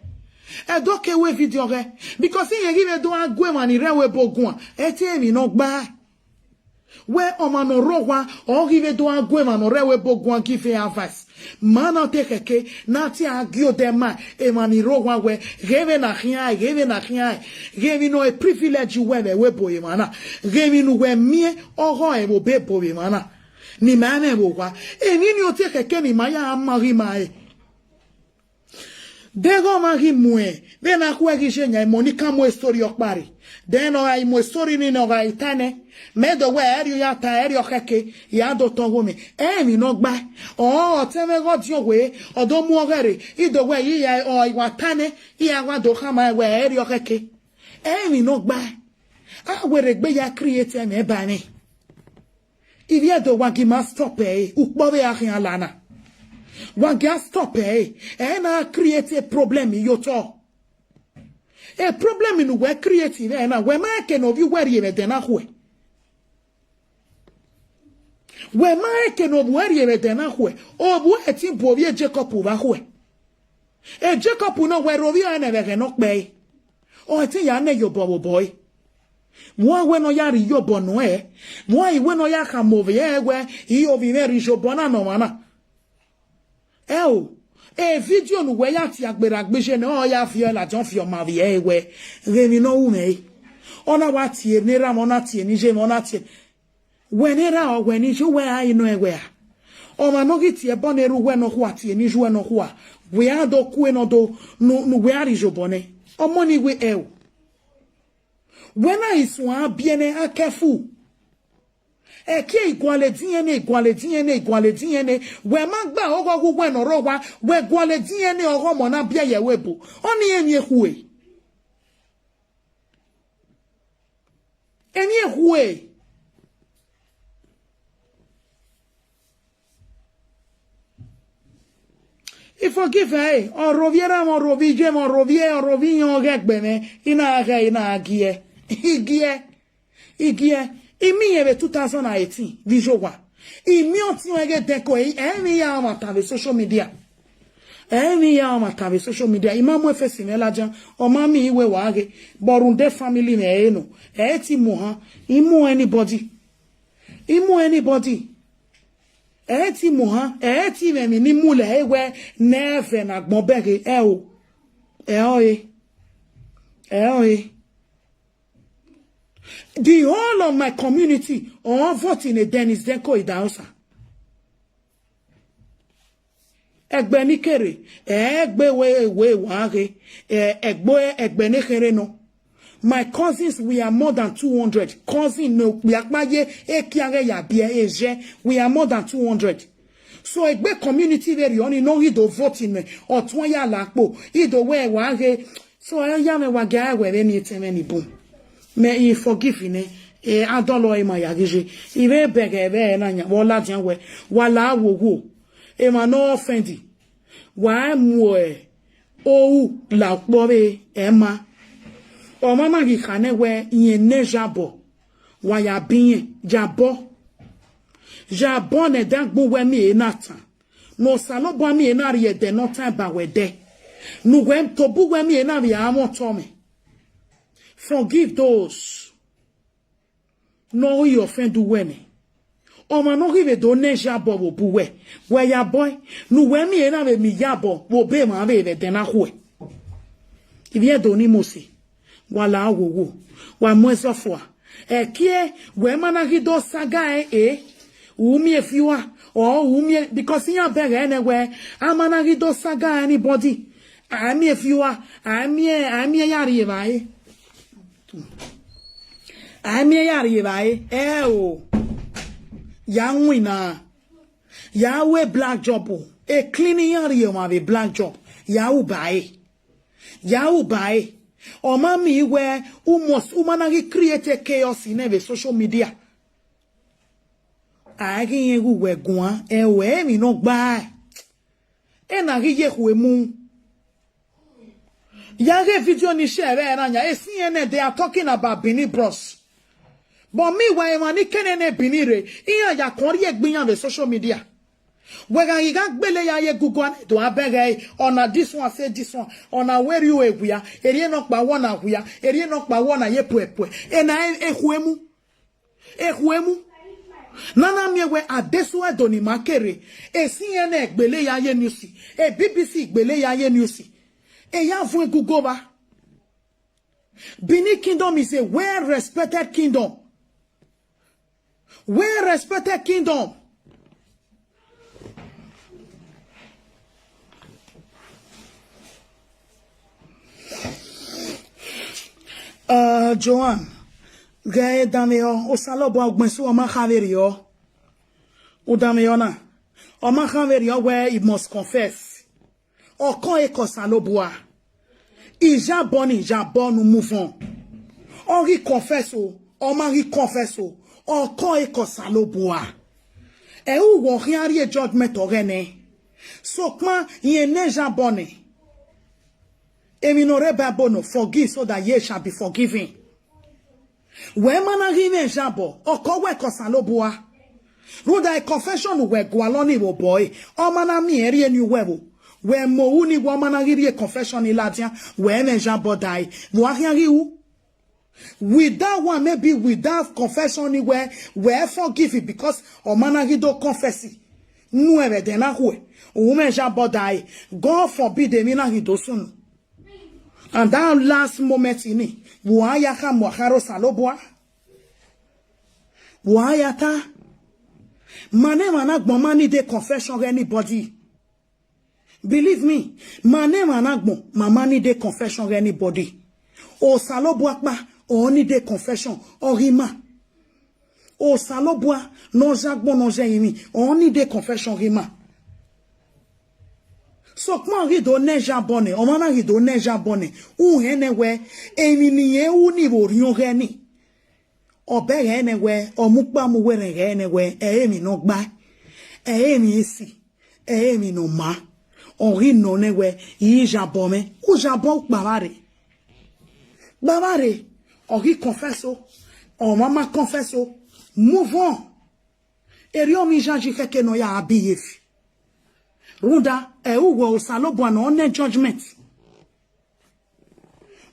Ẹdo ke wẹ video ghẹ. Because irẹn ghi vbe do gha gu emwa ni rre ẹvbo ebo guan, ẹ i te emwi ne ọ gbae. Wẹ ọmwa ne ọ rre owa, ọ ghi vbe do gha gu emwa ne ọ rre ẹvbo ebo guan give advice. Ma na te khẹke, ne a te a gie odẹ ma emwa ni rre owa wẹ, ghe vbene a khian ẹe, ghe vbene a khian ẹe, ghe emwi ne ọ privilege uwẹ vbe ẹvbo ebo emwa na, ghe emwi ne uwẹ miẹn ọghọ ẹvbo ebo emwa na. Ne ima mwẹ vbe owa, emwi ni ọ te khẹke ne ima ya ma ghi ma ẹe. Deghẹ ọmwa ghi muẹn, vbene a khuẹ ghi ye yan, emọ ni ka mu story ọkpa rre. Then ọ gha mu story ni ne ọ gha ta nẹ, mẹ do wẹ ẹrriọ ya ta, ẹrriọ khẹke, ya do tọn gho mẹ. Ẹ i emwi ne ọ gbae. Ọ, ọtẹn mwẹ ghe ọdiọn wẹ, ọ do mu ọghẹ rre, I do wẹ, iye ọ, I wa ta nẹ, I ya wa do khama ẹn wẹ ẹrriọ khẹke. Ẹ i emwi ne ọ gbae. A werriegbe ya create ẹmwẹ ba mwẹ. Ivbi Ẹdo wa gi ma stop ẹre, ukpọ vbe a khian la na. Wa gi a stop ẹre, ẹ na create problem ye otọ. E problem ne uwẹ create vbe na, wẹ ma rẹn eke ne ovbi uwẹ rhie vbe ẹdẹ na khuẹ. Wẹ ma rẹn eke ne ovbi uwẹ rhie vbe ẹdẹ na khuẹ, ovbi uwẹ te bu ovbi e Jacob vbe khuẹ. E Jacob nọ wẹ rre ovbi ọre nẹ vbe ẹghẹ ne ọ kpẹe. Ọ i te ya nẹ iyobọ vbe obọ ẹre. Vbe uan wẹ ne ọ ya rhie iyobọ nọ ẹre? Vbe uan i wẹ ne ọ ya khama ovbi ẹre wẹ, I ovbi mwẹ rhie iyobọ na ne ọmwa na? Ẹo, e video ne uwẹ ya tie gberra gbe iye nẹ, ọ ya viọ ladian viọ ma vbe ẹre wẹ, ghe emwi ne ọ ru mwẹ re. Ọ na wa tie ne erha mwẹ, ọ na tie ne iye mwẹ, ọ na tie. Wẹ ne erha ọ wẹ ne iye uwẹ a i nọ ẹn wẹ a. Ọmwa ne ọ ghi tie ẹbọ ne erha uwẹ nọkhua tie ne iye uwẹ nọkhua, wẹ a do kue ne ọ do, ne, ne uwẹ a rhie iyobọ nẹ. Ọmọ ni wẹ ẹo. Wẹ na i suẹn a biẹ nẹ, a careful. Ẹki igualọ ediọn nẹ, igualọ ediọn nẹ, igualọ ediọn nẹ. Wẹ ma gba ọghọghọ uwẹ ne ọ rre owa, wẹ gualọ ediọn nẹ ọghọ ọmọ na biẹ ye ẹvbo ebo. Ọnii emwi ekhue. Emwi ekhue. I forgive ẹre, ọ rre ovbi erha mwẹ, ọ rre ovbi iye mwẹ, ọ rre ovbi, ọ rre ovbi iran ọghe ẹgbẹe mwẹ, I na ghẹ, I na giẹ. I giẹ. I giẹ. I miẹn irẹn vbe two thousand and eighteen vbe iye owa. I miẹn ọtiọnrẹn ghe dẹko, ẹ i emwi ya ọmwa tan vbe social media. Ẹ i emwi ya ọmwa tan vbe social media. I ma mu efesi mwẹ ladian, ọ ma miẹn iwe wa ghe, but rhunmwuda family mwẹ ẹre nọ. Ẹ i te mu ohan, I mu anybody. I mu anybody. Ẹ i te mu ohan, ẹ i te mwẹ emwi ne I mu lẹ ẹre wẹ ne ẹvẹ ne agbọn bẹghe ẹo. Ẹ ọre. Ẹ ọre. The whole of my community ọ vote ne Dennis Denko Idahosa. Ẹgbẹe ne I kere, ẹgbẹe wẹ, wẹ wa ghe, ẹ, ẹgbẹe, ẹgbẹe ne kherhe nọ. My cousins, we are more than two hundred. Cousin ne okpia kpa ye, ekiaghẹ ya biẹ, ezẹ, we are more than two hundred. So egbe community vberriọ ni ne ọ ghi do vote nẹ, ọ tuẹn ya la kpo, I do wẹ wa ghe. So, ẹ ya mwẹ wa gia ẹwẹ vbe ni etẹn mwẹ ni bun. Mẹ I forgive nẹ, e, a dọlọ ima ya ghi ye. I vbe bẹghe vbe na yan, vbe ọ ladian wẹ, wa la wo wo. Emwa ne ọ offend, wa mu, ẹ, ohu la ukpọ vbe ẹma. Ọmwa na ghi kha nẹ wẹ, irẹn nẹ yabọ, wa ya biẹn, yabọ. Yabọ ne ẹdẹ agbọn wẹ miẹn ehe na tan. Ne Osanobua miẹn ehe na rhie ẹdẹ ne ọ tan ba wẹ dẹ. Ne uwẹ tobọ uwẹ miẹn ehe na vbe a mwẹ otọ mwẹ. Forgive those ne ọ ghi offend uwẹ nẹ. Ọmwa ne ọ ghi vbe do nẹ iyabọ vbe obọ uwẹ, wẹ iyabọ ne uwẹ miẹn na vbe miẹn iyabọ vbe obọ emwa vbe vbe ẹdẹ na khuẹ. Ivbi Ẹdo ni mose, wa la wo wo, wa mu ẹzọ fua. Ẹkie wẹ ma na ghi do saga ẹre, u miẹn fiua, ọ u miẹn, because iran bẹghe nẹ wẹ a ma na ghi do saga anybody, a miẹn fiua, a miẹn, a miẹn ya rrie evbare. A miẹn ya rrie evbare, ẹ o, ya winna, ya ru black job, e clean iran rrie ọmwa vbe black job, ya ru ba ẹre, ya ru ba ẹre. Ọ ma miẹn wẹ u must, u ma na ghi create chaos nẹ vbe social media. A ghi rẹn ghe uwẹ guan, ẹ o, emwi ne ọ gba, ena ghi ye khuemu. Ya ghe video ni share vbe ẹre na yan, esi ẹnẹ, they are talking about Benin Bros. But meanwhile, emwa ni kene ne Benin rre, iran ya kọn rhie egbe iran vbe social media. Wẹ gha ghi gha gbele ya ye Google, do a bẹghe, ọna this one say this one, ọna wẹ rrie ue wia, erriọ nọkpa wẹ ọna wia, erriọ nọkpa wẹ ọna ye puẹpuẹ. Ena e, e khuemu. E khuemu. Na na miẹn wẹ adesuẹdo ni ma kere, esi ẹnẹ gbele ya ye news, e B B C gbele ya ye news. E ya vuọn Google vba. Benin Kingdom is a well respected kingdom. Well respected kingdom. Uh, Joan, ghẹ danmwehọ, Osanobua ugbẹn sẹ ọ ma kha vberriọ. U danmwehọ na, ọ ma kha vberriọ wẹ he must confess. Ọ kọn ẹre ke Osanobua. Iyabọ ni iyabọ ne u mu vọn. Ọ ghi confess o, ọ ma ghi confess o, ọ kọn ẹre ke Osanobua. Ẹ i ru wẹ ọ khian rrie judgment ọghẹe nẹ. Sokpan rẹn ne iyabọ nẹ. Emwi ne ọ rre Bible nọ, forgive so that ye shall be forgiven. Wẹ ma na ghi mwẹ iyabọ, ọ kọn wẹ ke Osanobua. Rhunmwuda confession ne uwẹ gualọ ni vbe obọ ẹre, ọ ma na miẹn rhie ne uwẹ vbo. Wẹ mu ohu ni wẹ ọ ma na ghi rhie confession ni ladian, wẹ mwẹ iyabọ da ẹre, vbe uwa khian ghi ru? Without one, maybe without confession ni wẹ, wẹ forgive because ọ ma na ghi do confess. Nu ẹmwẹ ẹdẹ na khuẹ, u mwẹ iyabọ da ẹre, God forbid emwi na ghi do sunu. And that last moment ni, vbe uwa ya kha mu akha rre Osanobua. Vbe uwa ya ta, ma ne emwa na agbọn ma need confession ọghe anybody. Believe me, ma ne emwa na agbọn ma ma need confession ọghe anybody. Osanobua ọkpa, ọ need confession, ọ ghi ma. Osanobua ne ọ zẹ agbọn ne ọ zẹ ẹrinmwi, ọ need confession, ọ ghi ma. Sokpan ọ ghi do nẹ iyabọ nẹ, ọmwa na ghi do nẹ iyabọ nẹ, u rẹn nẹ wẹ emwi ne irẹn ru ni vbe orhiọn ọghẹe ni. Ọ bẹghe nẹ wẹ, ọ mu ukpa mu uwẹ rẹn ghẹ nẹ wẹ, ẹ i re emwi ne ọ gba, ẹ i re emwi esi, ẹ i re emwi ne ọ maa, ọ ghi nọ nẹ wẹ, I iyabọ mwẹ, u iyabọ ukpavba rre. Kpavba rre, ọ ghi confess o, ọmwa ma confess o, move on. Erriọ ọmwa iyayi khẹke ne ọ ya behave. Rhunmwuda, ẹ i ru wẹ Osanobua ne ọ nẹ judgment.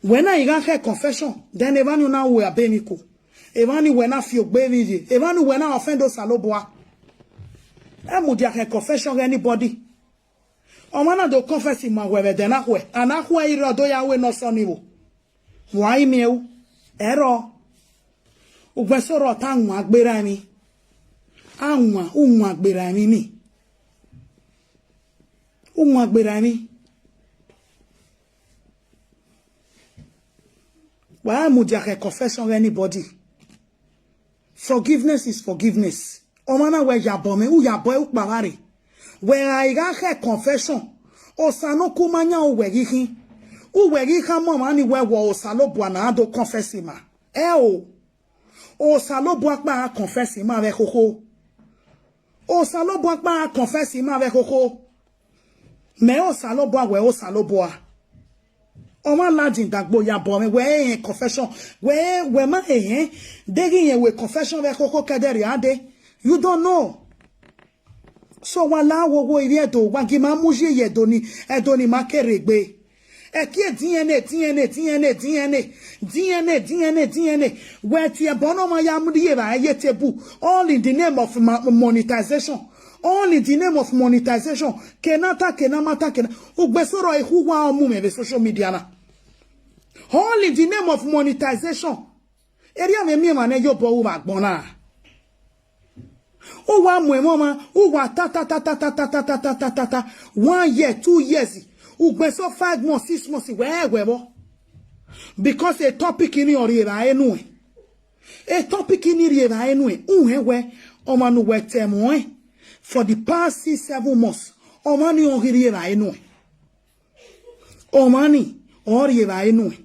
Wẹ na i gha khẹ confession, then evba ni u na ru abe emwi ko. Evba ni wẹ na fi ogbe emwi ye, evba ni wẹ na offend Osanobua. Ẹ mudia khẹ confession ọghe anybody. Ọmwa na do confess ma wẹ vbe ẹdẹ na khuẹ, a na khuẹ i rre, ọ do ya ru ne ọ sẹ ọnii vbo. Wa i miẹn ru, ẹrọ. Ugbẹn sẹ ọrọ ta, wan gberra emwi. A wan, u wan gberra emwi ni. U wan gberra emwi. Wa mudia khẹ confession ọghe anybody. Forgiveness is forgiveness. Ọmwa na wẹ iyabọ mwẹ, u iyabọ ukpavba rre. Wẹ ra i gha khẹ confession, Osanobua ma yan uwẹ ghi khin. Uwẹ ghi khama ọmwa ni wẹ wẹ Osanobua na do confess ma. Ẹ o. Osanobua ọkpa gha confess ma vbe khokho. Osanobua ọkpa gha confess ma vbe khokho. Mẹ Osanobua, wẹ Osanobua. Ọmwa ladian dagbo iyabọ mwẹ, wẹ ẹhẹn confession, wẹ, wẹ ma ẹhẹn, deghẹ irẹn wẹ confession vbe khokho kẹdẹ rria dee. You don't know. So wa la wo wo ivbi Ẹdo, wa gi ma mu ye ye Ẹdo ni, Ẹdo ni ma kere egbe. Ẹki D N A, D N A, D N A, D N A, D N A, D N A. Wẹ tie ẹbọ ne ọmwa ya mu rhie evbare ye table, all in the name of ma-, monetization, all in the name of monetization. Kena ta, kena ma ta, kena. Ugbesorọ ekhu wa ọ mu mwẹ vbe social media na. All in the name of monetization. Erriọ mwẹ miẹn emwa ne yobọ ru vbe agbọn na. U wa mu emọ ọmwa, u wa ta ta ta ta ta ta ta ta ta ta ta ta ta, one year, two years, ugbẹn so five months, six months, wẹ ẹ wẹ vbọ. Because a topic ni ọ rhie evbare nuẹn. A topic ni rhie evbare nuẹn, u hẹn wẹ ọmwa ne uwẹ tẹ ẹmwẹ ọnrẹn for the past six, seven months, ọmwa ni ọ ghi rhie evbare nuẹn. Ọmwa ni ọ rhie evbare nuẹn.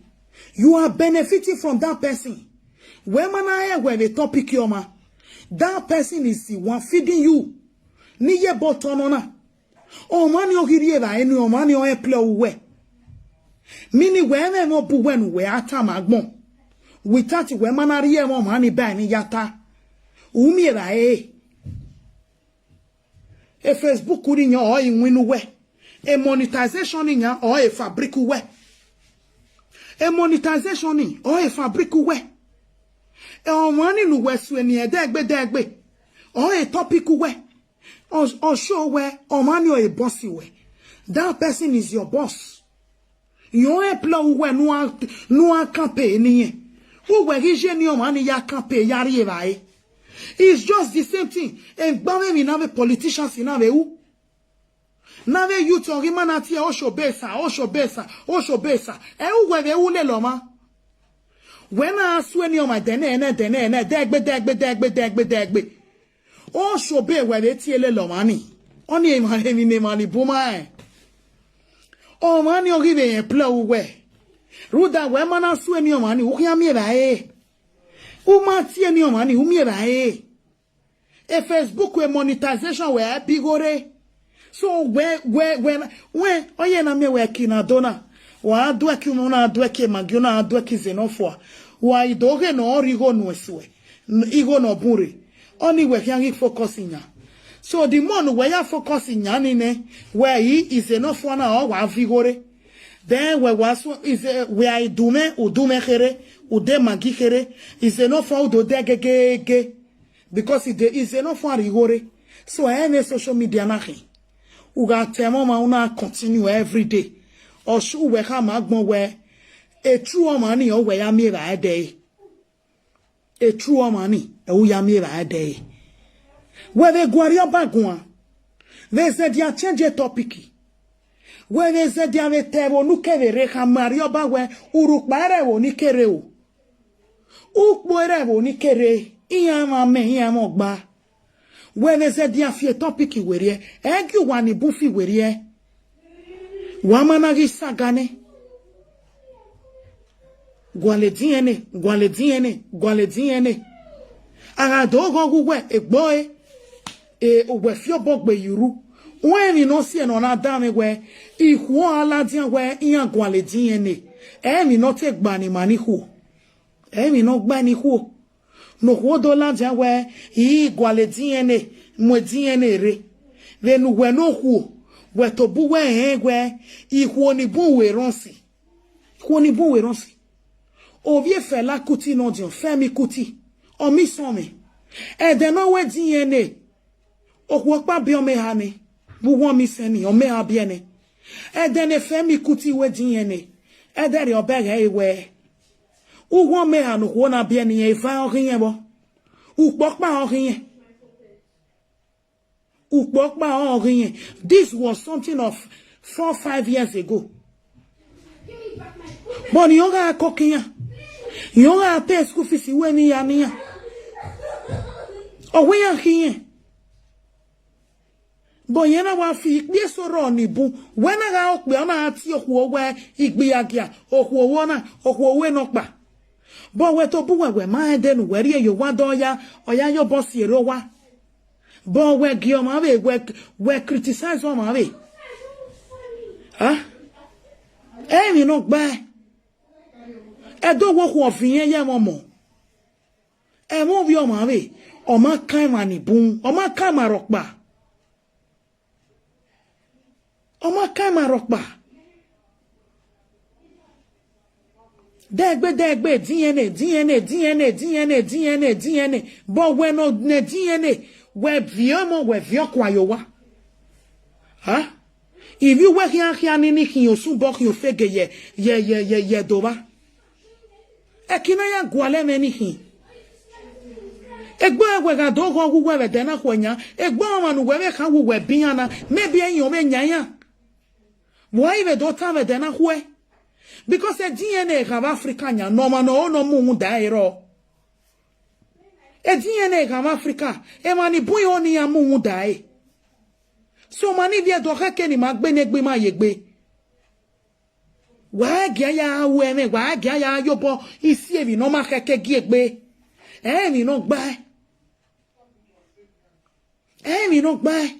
You are benefiting from that person. Wẹ ma na rẹn wẹ vbe topic ọmwa. That person is the one feeding you. Ne I ye botọ nọ na. Ọmwa ni ọ ghi rhie evbare nuẹn, ọmwa ni ọ employ uwẹ. Meaning wẹ mwẹ ẹmwẹ bu uwẹ ne uwẹ a tama agbọn. Without wẹ ma na rhie ẹmwẹ ọmwa ni ba emwi ya ta. U miẹn evbare. E Facebook ni yan ọ i winna uwẹ. E monetization ni yan ọ e fabric uwẹ. E monetization ni ọ e fabric uwẹ. E ọmwa ni ne uwẹ sue ni ẹdẹgbe dẹgbe, ọ e topic uwẹ. Ọ, ọ show wẹ ọmwa ni ọ e boss uwẹ. That person is your boss. Irẹn ọ employ uwẹ ne uwa, ne uwa campaign ne irẹn. Uwẹ ghi ye ne ọmwa ni ya campaign ya rhie evbare. It's just the same thing. Egbe avbe emwi na vbe politicians na vbe ru. Ne avbe youth ọ ghi ma na tie Oshobesa, Oshobesa, Oshobesa. Ẹ uwẹ vbe ru lele ọmwa. Wẹ na sue ne ọmwa dẹnẹnẹ, dẹnẹnẹ, dẹgbe, dẹgbe, dẹgbe, dẹgbe, dẹgbe. Oshobẹ wẹ vbe tie lele ọmwa ni. Ọni emwa, emwi ne emwa ni bu ma rẹn. Ọmwa ni ọ ghi vbe employ uwẹ. Rhunmwuda wẹ ma na sue ne ọmwa ni, u khian miẹn evbare. U ma tie ne ọmwa ni, u miẹn evbare. E Facebook e monetization wẹ a bi igho rre. So wẹ, wẹ, wẹ, wẹ, ọ ye na miẹn wẹ ẹki na do na. Wa duẹki unu na duẹki Maggi, unu na duẹki Zenofua. Wa i do ghe ne ọ rhie igho nuẹn suẹ, igho ne ọ bun rre. Ọni wẹ khian ghi focus yan. So the more ne uwẹ ya focus yan ni nẹ, wẹ i Zenofua na ọ wa viọ igho rre. Then wẹ wa su, ize, wẹ a i du mwẹ, u du mwẹ kherhe, u de Maggi kherhe, Zenofua u do dẹ gegege. Because i de, Zenofua rhie igho rre. So ẹ mwẹ social media na khin. U gha ta ẹmwẹ ọmwa, u na continue every day. Ọ sure uwẹ khama agbọn wẹ, e true ọmwa ni ọ wẹ ya miẹn evbare dẹre. E true ọmwa ni, ẹ u ya miẹn evbare dẹre. Wẹ vbe guan Arriọba guan, vbe zẹdẹ a change topic. Wẹ vbe zẹdẹ a vbe ta ẹvbo ne u kevbe rre khama Arriọba wẹ, urhukpa i re ẹvbo ne I ke rre o. Ukpo i re ẹvbo ne I ke rre, iran mwẹ amẹ, iran mwẹ ọgba. Wẹ vbe zẹdẹ a fi topic werriẹ, ẹ gie uwa ni bun fi werriẹ. Wa ma na ghi saga nẹ. Gualọ ediẹn nẹ, gualọ ediẹn nẹ, gualọ ediẹn nẹ. A gha do ghọghọ uwẹ egbe ọre, e, uwẹ fi obọ gbe ye urhu. Wẹ emwi ne ọ siẹ ne ọ na danmwẹ wẹ, ikhuo a ladian wẹ iran gualọ ediẹn nẹ. Ẹ emwi ne ọ te gba ne ima ni khuo. Ẹ emwi ne ọ gba ne I khuo. Ne okhuo do ladian wẹ, I gualọ ediẹn nẹ, mu ediẹn nẹ rre. Vbene uwẹ ne okhuo, wẹ tobọ uwẹ rẹn wẹ, ikhuo ni bun uwẹ erhọn si. Ikhuo ni bun uwẹ erhọn si. Ovbi e Fela Kuti ne ọdiọn, Femi Kuti, ọ miẹn isọnmwẹ. Ẹdẹ ne ọ wẹ ediẹn nẹ, okhuo ọkpa biẹ ọmọ eha nẹ, vbe uwu ọmọ isẹn ni, ọmọ eha biẹ nẹ. Ẹdẹ ne Femi Kuti wẹ ediẹn nẹ, ẹdẹ rriọ bẹghe ẹre wẹ, uwu ọmọ eha ne okhuo na biẹ ne irẹn, eva ọ ghi irẹn vbọ. Ukpo ọkpa ọ ghi irẹn. Ukpo ọkpa ọ ghi irẹn. This was something of four, five years ago. But ne ọ gha koko iran, ne ọ gha pay school fees wẹ ne iran ne iran. Ọ wẹ iran khin irẹn. But irẹn na wa fi ikpia eso rrọọ ni bun. Wẹ na gha okpia, ọ na gha tie okhuo wẹ igbe iyagia, okhuo vbọ na, okhuo vbe nọkpa. But wẹ tobọ uwẹ, wẹ ma rẹn ẹdẹ ne uwẹ rhie ye owa, dọ ya, ọ ya ye obọ si erha owa. But wẹ gie ọmwa vbe, wẹ, wẹ criticize ọmwa vbe. Ah? Emwi ne ọ gbae. Ẹdẹ owa okhuo ọ viọ irẹn ye ẹmwẹ ọmọ. Ẹmwẹ ovbi ọmwa vbe, ọ ma kan emwa ni bun, ọ ma kan emwa rhọkpa. Ọ ma kan emwa rhọkpa. Dẹgbe, dẹgbe, D N A, D N A, D N A, D N A, D N A, D N A, but wẹ ne, ne D N A, wẹ viọ emọ, wẹ viọ ọkua ye owa. Ha? Ivbi uwẹ khian khian ni, ni khian osubọ, khian ofege ye, ye, ye, ye, ye Ẹdo vba. Ẹki na ya gualọ ẹmwẹ ni khin. Egbe wẹ gha do ghọ ghe uwẹ vbe ẹdẹ na khuẹ yan, egbe ọmwa ne uwẹ vbe kha wẹ uwẹ bian na, maybe ẹyan vbe yan iran. Vbe uwa i vbe do tan vbe ẹdẹ na khuẹ? Because e D N A gha vbe Africa yan, ne ọmwa ne ọ ho ne ọ mu uhunmwu da ẹre rrọọ. E D N A gha vbe Africa, emwa ni bun iho ne iran mu uhunmwu da ẹre. So, ma ni vbiẹ do khẹke ne ima gbe ne egbe ima ye egbe. Wa gia ya ru ẹmwẹ, wa gia ya ye obọ isi emwi ne ọ ma khẹke gie egbe. Ẹ i emwi ne ọ gbae. Ẹ i emwi ne ọ gbae.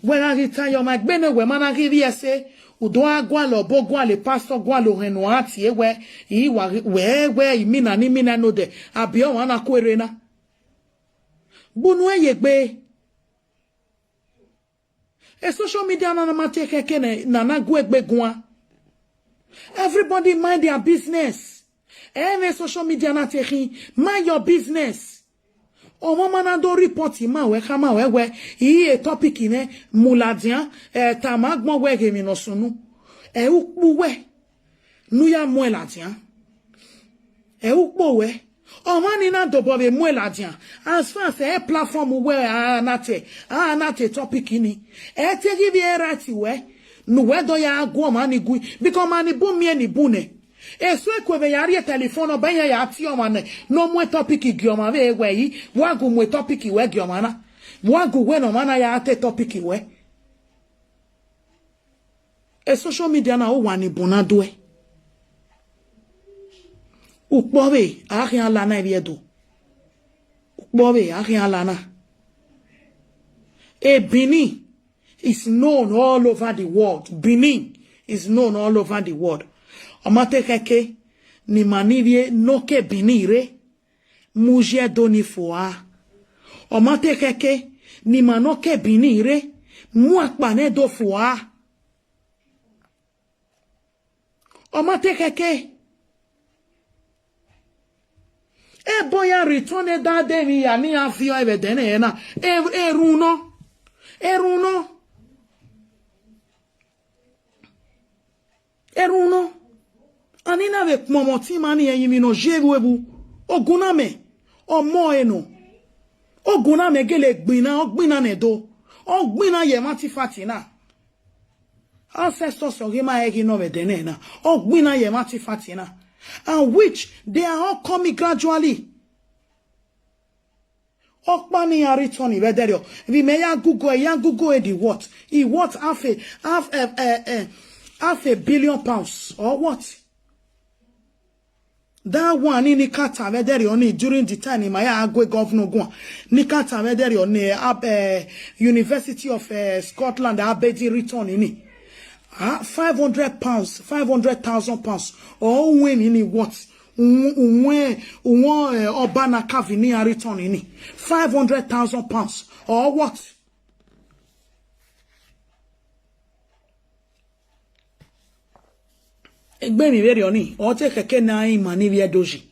Wẹ gha ghi tan ye ọmwa egbe ne wẹ ma na ghi vbiẹ ẹse, u do gha gualọ obọ, gualọ pastor, gualọ ohẹn ne uwa tie wẹ, i wa ghi, wẹ, wẹ imina ne imina nodẹ, abi ọmwa na ku erre na. Gbe unu ẹn ye egbe. E social media na na ma te khẹke ne, na na gu egbe guan. Everybody mind their business. Ẹ i mwẹ social media na te khin, mind your business. Ọmwa ma na do report ima wẹ, khama wẹ wẹ, i e topic nẹ, mu ladian, ẹ, tama agbọn wẹ ghe emwi ne ọ sunu. Ẹ ukpu wẹ, ne u ya muẹn ladian. Ẹ ukpo wẹ, ọmwa ni na dobọ vbe muẹn ladian, as far as ẹ platform wẹ a na te, a na te topic ni, ẹ te ghi vbe right wẹ, ne uwẹ do ya gu ọmwa ni gui, because ọmwa ni bun miẹn ni bun nẹ. Eso eku vbe ya rhie telephone number iran ya tie ọmwa nẹ, ne ọ mu topic gie ọmwa vbe wẹ yi, wa gu mu topic wẹ gie ọmwa na, wa gu wẹ ne ọmwa na ya te topic wẹ. E social media na, owa ni bun na duẹ. Ukpọvbe a khian la na ivbi Ẹdo. Ukpọvbe a khian la na. E Benin is known all over the world. Benin is known all over the world. Ọ ma te khẹke ne ima ni rhie ne ọ ke Benin rre, mu uyi Ẹdo ni fua. Ọ ma te khẹke ne ima ne ọ ke Benin rre, mu akpa ne Ẹdo fua. Ọ ma te khẹke. Ebo ya return da de emwi ya ne iran viọ vbe ẹdẹ nẹ na. E, erhunmwu nọ. Erhunmwu nọ. Erhunmwu nọ. A ni na vbe kpọnmwẹ ọtẹn ima ni, ẹrinmwi ne ọ ye vbe evbu. Ogun na mẹ, ọ mọ ẹre nọ. Ogun na mẹ gele gbinna, ọ gbinna nẹ do. Ọ gbinna ye ẹmwẹ Atifati na. Ancestors ọghe ma ẹre ghi nọ vbe ẹdẹ nẹ na. Ọ gbinna ye ẹmwẹ Atifati na. And which they are all coming gradually. Ọkpa ne iran return vbe ẹdẹrriọ. Vbe imẹ ya Google, ya Google the what? He what? Half a, half, eh, eh, eh, half a billion pounds or what? That one ni, ni ka ta vbe ẹdẹrriọ ni, during the time ni ma ya gue governor guan, ni ka ta vbe ẹdẹrriọ ni, ab-, eh, University of, eh, Scotland, Aberdeen return ni. Ah, five hundred pounds, five hundred thousand pounds. Or uwẹ emwi ni what? Uwẹ, uwẹ, uwẹ, eh, ọba na ka vbe ne iran return ni. Five hundred thousand pounds. Or what? Egbe emwi vberriọ ni, ọ te khẹke ne a rẹn ima ni vbiẹ do yi.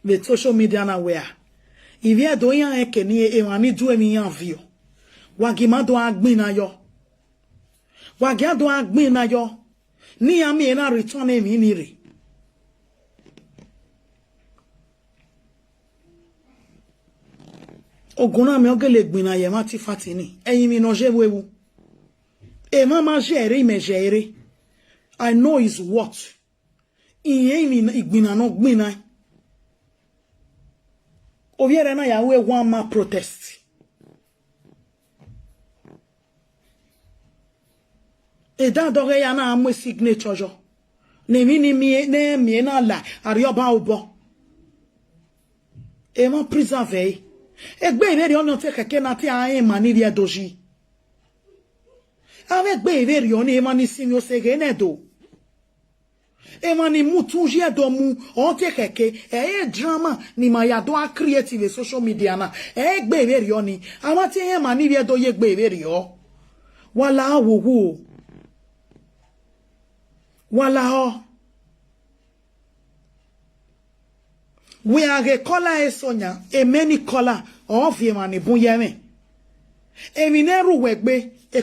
Vbe social media na wẹ a, ivbi Ẹdo iran rẹn ke ni emwa ni du emwi iran viọ. Wa gie ima do gha gbinna yọ. Wa gie a do gha gbinna yọ. Ne iran miẹn na return emwi ni rre. Ogun na mẹ ọ gele gbinna ye ẹmwẹ Atifati ni, ẹrinmwi ne ọ ye vbe evbu. Emwa ma ye ẹre, imẹ ye ẹre. I know his what. Irẹn emwi igbinna ne ọ gbinna. Ovbi ẹre na ya ru one man protest. Edan dọghe ya na mu signature yọ. Ne emwi ni miẹn, ne miẹn na la, arriọba obọ. Emwa preserve ẹre. Egbe vberriọ ni ọ te khẹke na te a rẹn ima ni vbiẹ do yi. Avbe egbe vberriọ ni emwa ni sinmwi oseghe nẹ do. Emwa ni mu utu yi Ẹdo mu, ọ te khẹke, ẹ i re drama ne ima ya do a create vbe social media na, ẹ i re egbe vberriọ ni, a ma te rẹn ima ni vbiẹ do ye egbe vberriọ. Wa lahọ wowo. Wa lahọ. Wẹ a ghe caller eso yan, emẹ ni caller, ọ viọ emwa ni bun ye mwẹ. Emwi ne ẹ rre uwẹ egbe,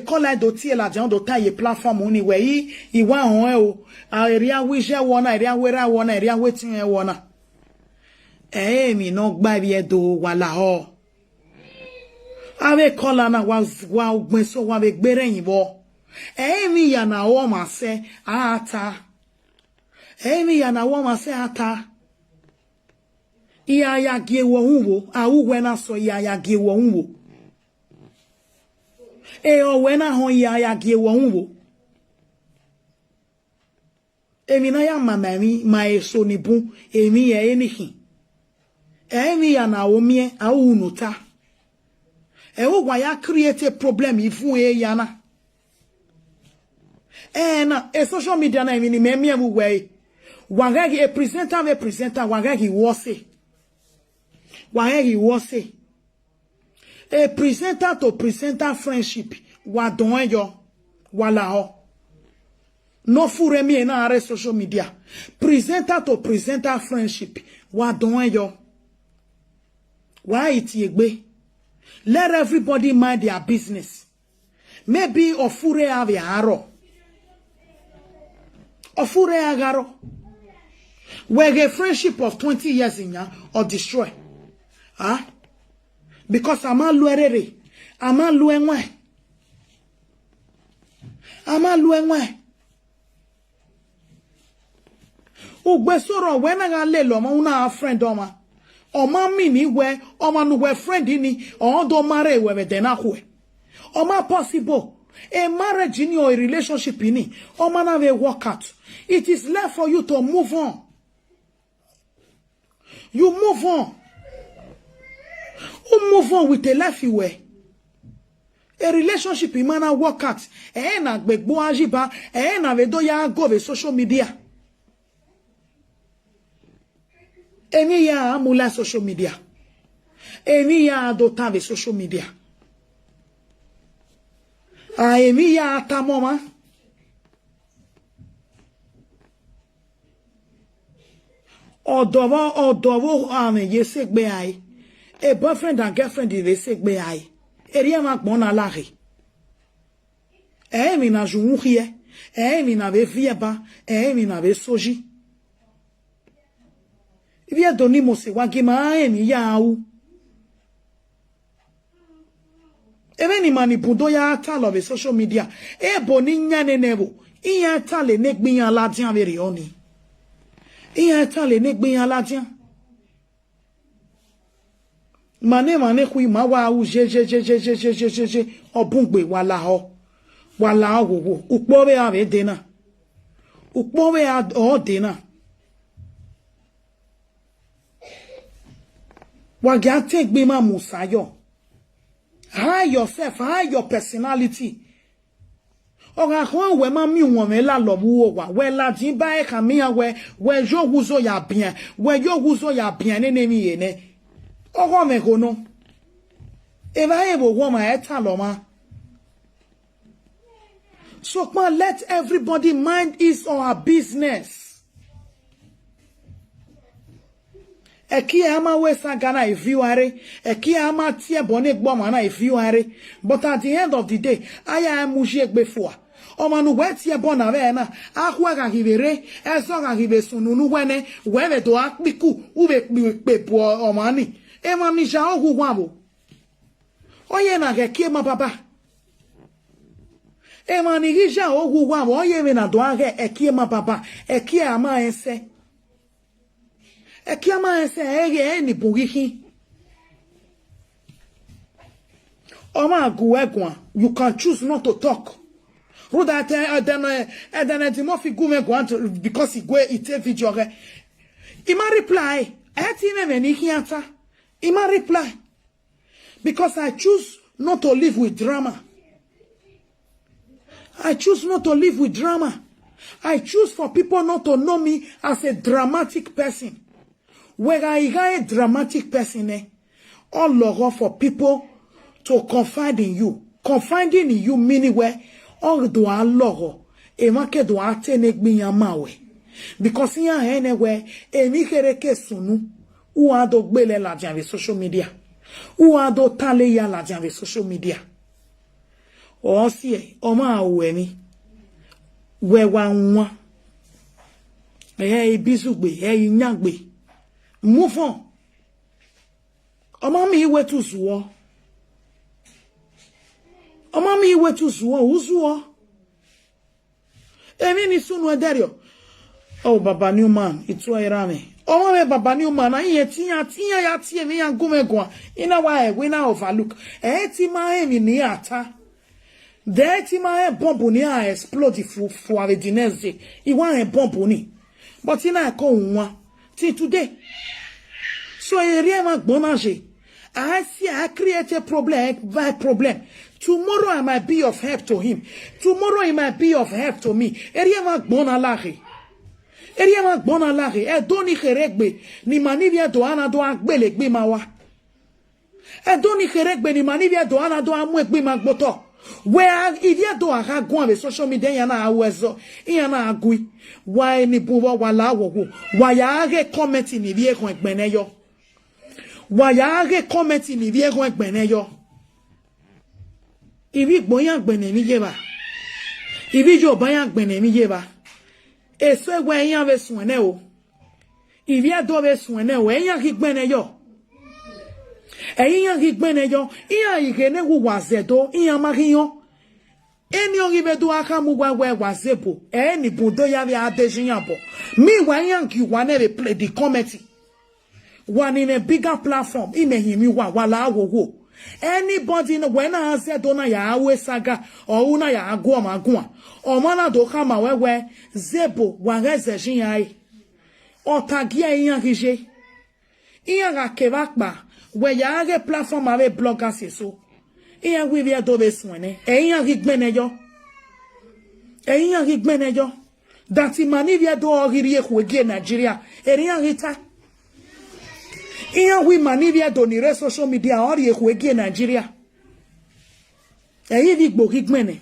caller do tie ladian, do ta ye platform ni wẹ i, I wa họn ẹn o, a erriọ wẹ iye ẹvbo na, erriọ wẹ erha ẹvbo na, erriọ wẹ etin ẹvbo na. Ẹ i re emwi ne ọ gba ivbi Ẹdo, wa lahọ. Avbe caller na wa, wa ugbẹn eso wa vbe gbe rre ẹyin vbọ. Ẹ i re emwi hia ne a ru ọmwa sẹ, a ta. Ẹ i re emwi hia ne a ru ọmwa sẹ, a ta. Iran ya gie wẹ uhunmwu, a ru uwẹ na sẹ, iran ya gie wẹ uhunmwu. Ehọ wẹ na họn, iran ya gie wẹ uhunmwu. Emwi ne a ya ma ma emwi, ma eso ni bun, emwi ẹre ni khin. Ẹ i re emwi hia ne a ru miẹn, a ru ne ota. Ẹ i re uwa ya create problem ivun eya na. Ẹna, e social media na, emwi ne imẹ miẹn vbe uwẹ ẹre. Wa ghẹ ghi, e presenter vbe presenter, wa ghẹ ghi ru ọse. Wa ghẹ ghi ru ọse. E presenter to presenter friendship, wa dọnrẹn yọ, wa lahọ. Ne ọ furre miẹn na rre social media. Presenter to presenter friendship, wa dọnrẹn yọ. Wa i tie egbe. Let everybody mind their business. Maybe ọ furre a vbe a rrọọ. Ọ furre a gha rrọọ. Wẹ ghe friendship of twenty years yan, ọ destroy. Ah? Because a ma lu ẹre rre, a ma lu ẹwaẹn. A ma lu ẹwaẹn. Ugbesorọ wẹ na gha lele ọmwa, u na gha friend ọmwa. Ọ ma mean wẹ ọmwa ne uwẹ friend ni, ọ do ma rre wẹ vbe ẹdẹ na khuẹ. Ọ ma possible. A marriage ni or a relationship ni, ọ ma na vbe work out. It is left for you to move on. You move on. U move on with a life you were. A relationship i ma na work out. Ẹ i na gbe egbe ua yi ba, ẹ i na vbe do ya go vbe social media. Emwi hia a mu la social media. Emwi hia a do ta vbe social media. A emwi hia a tama ọmwa. Ọdọ vbe, ọdọ vbe amwẹ ye sẹ egbe rae. A boyfriend and girlfriend vbe sẹ egbe rae. Erriọ emwa agbọn na la ghe. Ẹ i re emwi na ye uhunmwu khiẹ, ẹ i re emwi na vbe viẹ ba, ẹ i re emwi na vbe so yi. Ivbi Ẹdo ni mose wa gie ima ra rẹn emwi ya ru. Emwi ne ima ni bun do ya talọ vbe social media, ebo ne iyan nene ẹvbo, iran tale ne egbe iran ladian vberriọ ni. Iran tale ne egbe iran ladian. Ma ne emwa ne khu ima wa ru ye, ye, ye, ye, ye, ye, ye, ye, ye, ọ bun gbe, wa lahọ, wa lahọ wowo, ukpo vbe a vbe de na, ukpo vbe a ọ de na. Wa gia tẹn egbe ima mu sa yọ. Hide yourself, hide your personality. Ọ gha khọn wẹ ma miẹn uwọnmwẹ lalọ vbe uwu owa, wẹ ladian ba ẹre khama iran wẹ, wẹ ye owa uzo ya bian, wẹ ye owa uzo ya bian nene emwi ye nẹ. Ọghọ mwẹ gho nọ. Evba rẹn vbe owa ọmwa ẹ talọ ọmwa. Sokpan let everybody mind his or her business. Ẹki a ma wẹ saga na e view a rre, ẹki a ma tie ẹbọ ne egbe ọmwa na e view a rre. But at the end of the day, a ya mu yi egbe fua. Ọmwa ne uwẹ tie ẹbọ na vbe ẹre na, a khuẹ gha ghi vbe rre, ẹzọ gha ghi vbe sunu ne uwẹ nẹ, wẹ vbe do a kpiku, u vbe kpe, kpe bu ọmwa ni. Emwa ni ya ogho uwa vbo? Ọ ye na ghẹ ẹki ema baba. Emwa ni ghi ya ogho uwa vbo, ọ ye vbe na do a ghẹ ẹki ema baba, ẹki a ma rẹn sẹ. Ẹki a ma rẹn sẹ, ẹ ghe ẹre ni bun ghi khin. Ọ ma gu ẹ guan, you can choose not to talk. Rhunmwuda ẹdẹ, ẹdẹ ne, ẹdẹ ne Eddie Murphy gu mwẹ guan to, because I gu, I te video ghẹ. I ma reply, ẹ te mwẹ ẹmwẹ ne I khian ta. I ma reply. Because I choose not to live with drama. I choose not to live with drama. I choose for people not to know me as a dramatic person. Wẹ gha I gha a dramatic person nẹ, ọ lọghọ for people to confide in you. Confiding in you meaning wẹ, ọ do a lọghọ, emwa ke do a te ne egbe iran ma wẹ. Because iran hẹn nẹ wẹ, emwi kherhe ke sunu, Uwa do gbele ladian vbe social media. Uwa do tale ya ladian vbe social media. Ọ si ẹ, ọ ma ru ẹmwẹ. Wẹ wa wan. Ẹ i bizugbe, ẹ i yangbe. Move on. Ọ ma miẹn wẹ te u zuọ. Ọ ma miẹn wẹ te u zuọ, u zuọ. Emwi ni sunu ẹdẹrriọ. Oh, Baba Newman, I tuẹ erha mwẹ. Ọmwa mwẹ Baba Newman na, iran te iran, te iran ya tie emwi iran gu mwẹ guan. I na wa ẹwe, I na overlook. Ẹ i te ima rẹn emwi ne iran ta. Dẹ te ima rẹn bomb ne iran explode fu, fua vbe the next day. I wa rẹn bomb ni. But I na ẹko wan till today. So erriọ emwa agbọn na ye. I see, I create a problem, a problem. Tomorrow I might be of help to him. Tomorrow he might be of help to me. Erriọ emwa agbọn na lahọ. Erriọ emwa agbọn na lahọ. Ẹdo ni kherhe egbe, ne ima ni vbe Ẹdo a na do gha gbele egbe ima wa. Ẹdo ni kherhe egbe, ne ima ni vbe Ẹdo a na do gha mu egbe ima gbe otọ. Wẹ a, ivbi Ẹdo a gha guan vbe social media, iran na ru ẹzọ, iran na gui. Wa eni bun vbọ, wa la wo wo. Wa ya ghe comment ne ivbi ekhọe gbẹnnẹ yọ. Wa ya ghe comment ne ivbi ekhọe gbẹnnẹ yọ. Ivbi Igbo iran gbẹnnẹ emwi ye evba. Ivbi Yoruba iran gbẹnnẹ emwi ye evba. Eso wẹ iran vbe suẹn nẹ o. Ivbi Ẹdo vbe suẹn nẹ o, ẹ i iran ghi gbẹnnẹ yọ. Ẹ i iran ghi gbẹnnẹ yọ. Iran i ghe ne wu wa zẹ do, iran ma ghi yọn. Eni ọ ghi vbe do gha khama uwa wẹ wa zẹ ebo, ẹ i ni bun do ya vbe a de ye iran obọ. Meanwhile, iran gie uwa nẹ vbe play the comment. Wa ni mwẹ bigger platform, imẹ hin emwi uwa, wa la wo wo. Anybody ne wẹ na zẹ do na ya ru saga, ọ ru na ya gu ọmwa guan. Ọmwa na do khama wẹ wẹ, zẹ ebo, wa ghẹ zẹ ye iran re. Ọ ta gie iran ghi ye. Iran gha kevbe akpa, wẹ ya ghe platform avbe bloggers eso. Iran wi vbe Ẹdo vbe suẹn nẹ, ẹ i iran ghi gbẹnnẹ yọ. Ẹ i iran ghi gbẹnnẹ yọ. That ima ni vbe Ẹdo ọ ghi rhie ekhue gie Nigeria, erriọ iran ghi ta. Iran wi ima ni vbe Ẹdo ni rre social media, ọ rhie ekhue gie Nigeria. Ẹ i ivbi Igbo ghi gbẹnnẹ.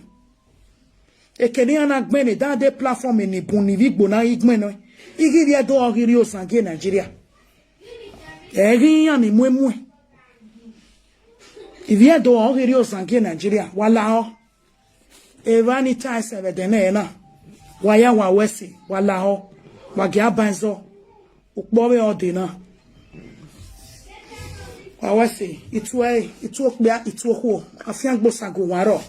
Eke ne iran na gbẹnnẹ, that day platform ni bun ne ivbi Igbo na ghi gbẹnnẹ. I ghi vbe Ẹdo ọ ghi rhie ozan gie Nigeria. Ẹ i ghi iran ni muẹn muẹn. Ivbi Ẹdo ọ ghi rhie ozan gie Nigeria, wa lahọ. Evba ni ta ẹsẹ vbe ẹdẹ nẹ na, wa ya wa wẹ ẹse, wa lahọ, wa gie aban zọ, ukpọ vbe ọ dee na. Wa wẹ ẹse, itu ẹre, itu okpia, itu okhuo, afiangbe Osago wa rrọọ.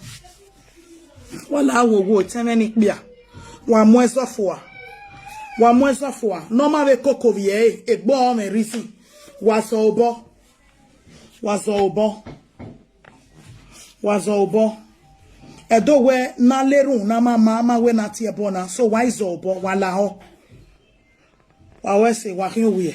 Wa la wo wo, etẹn mwẹ ni kpia, wa mu ẹzọ fua, wa mu ẹzọ fua, ne ọ ma vbe koko vbe ẹre, egbe ọmwẹ reason, wa zọ obọ. Wa zọ obọ. Wa zọ obọ. Ẹdo wẹ na le erhunmwu na ma ma, ma wẹ na tie ẹbọ na, so wa i zọ obọ, wa lahọ. Wa wẹ ẹse, wa khian owiẹ.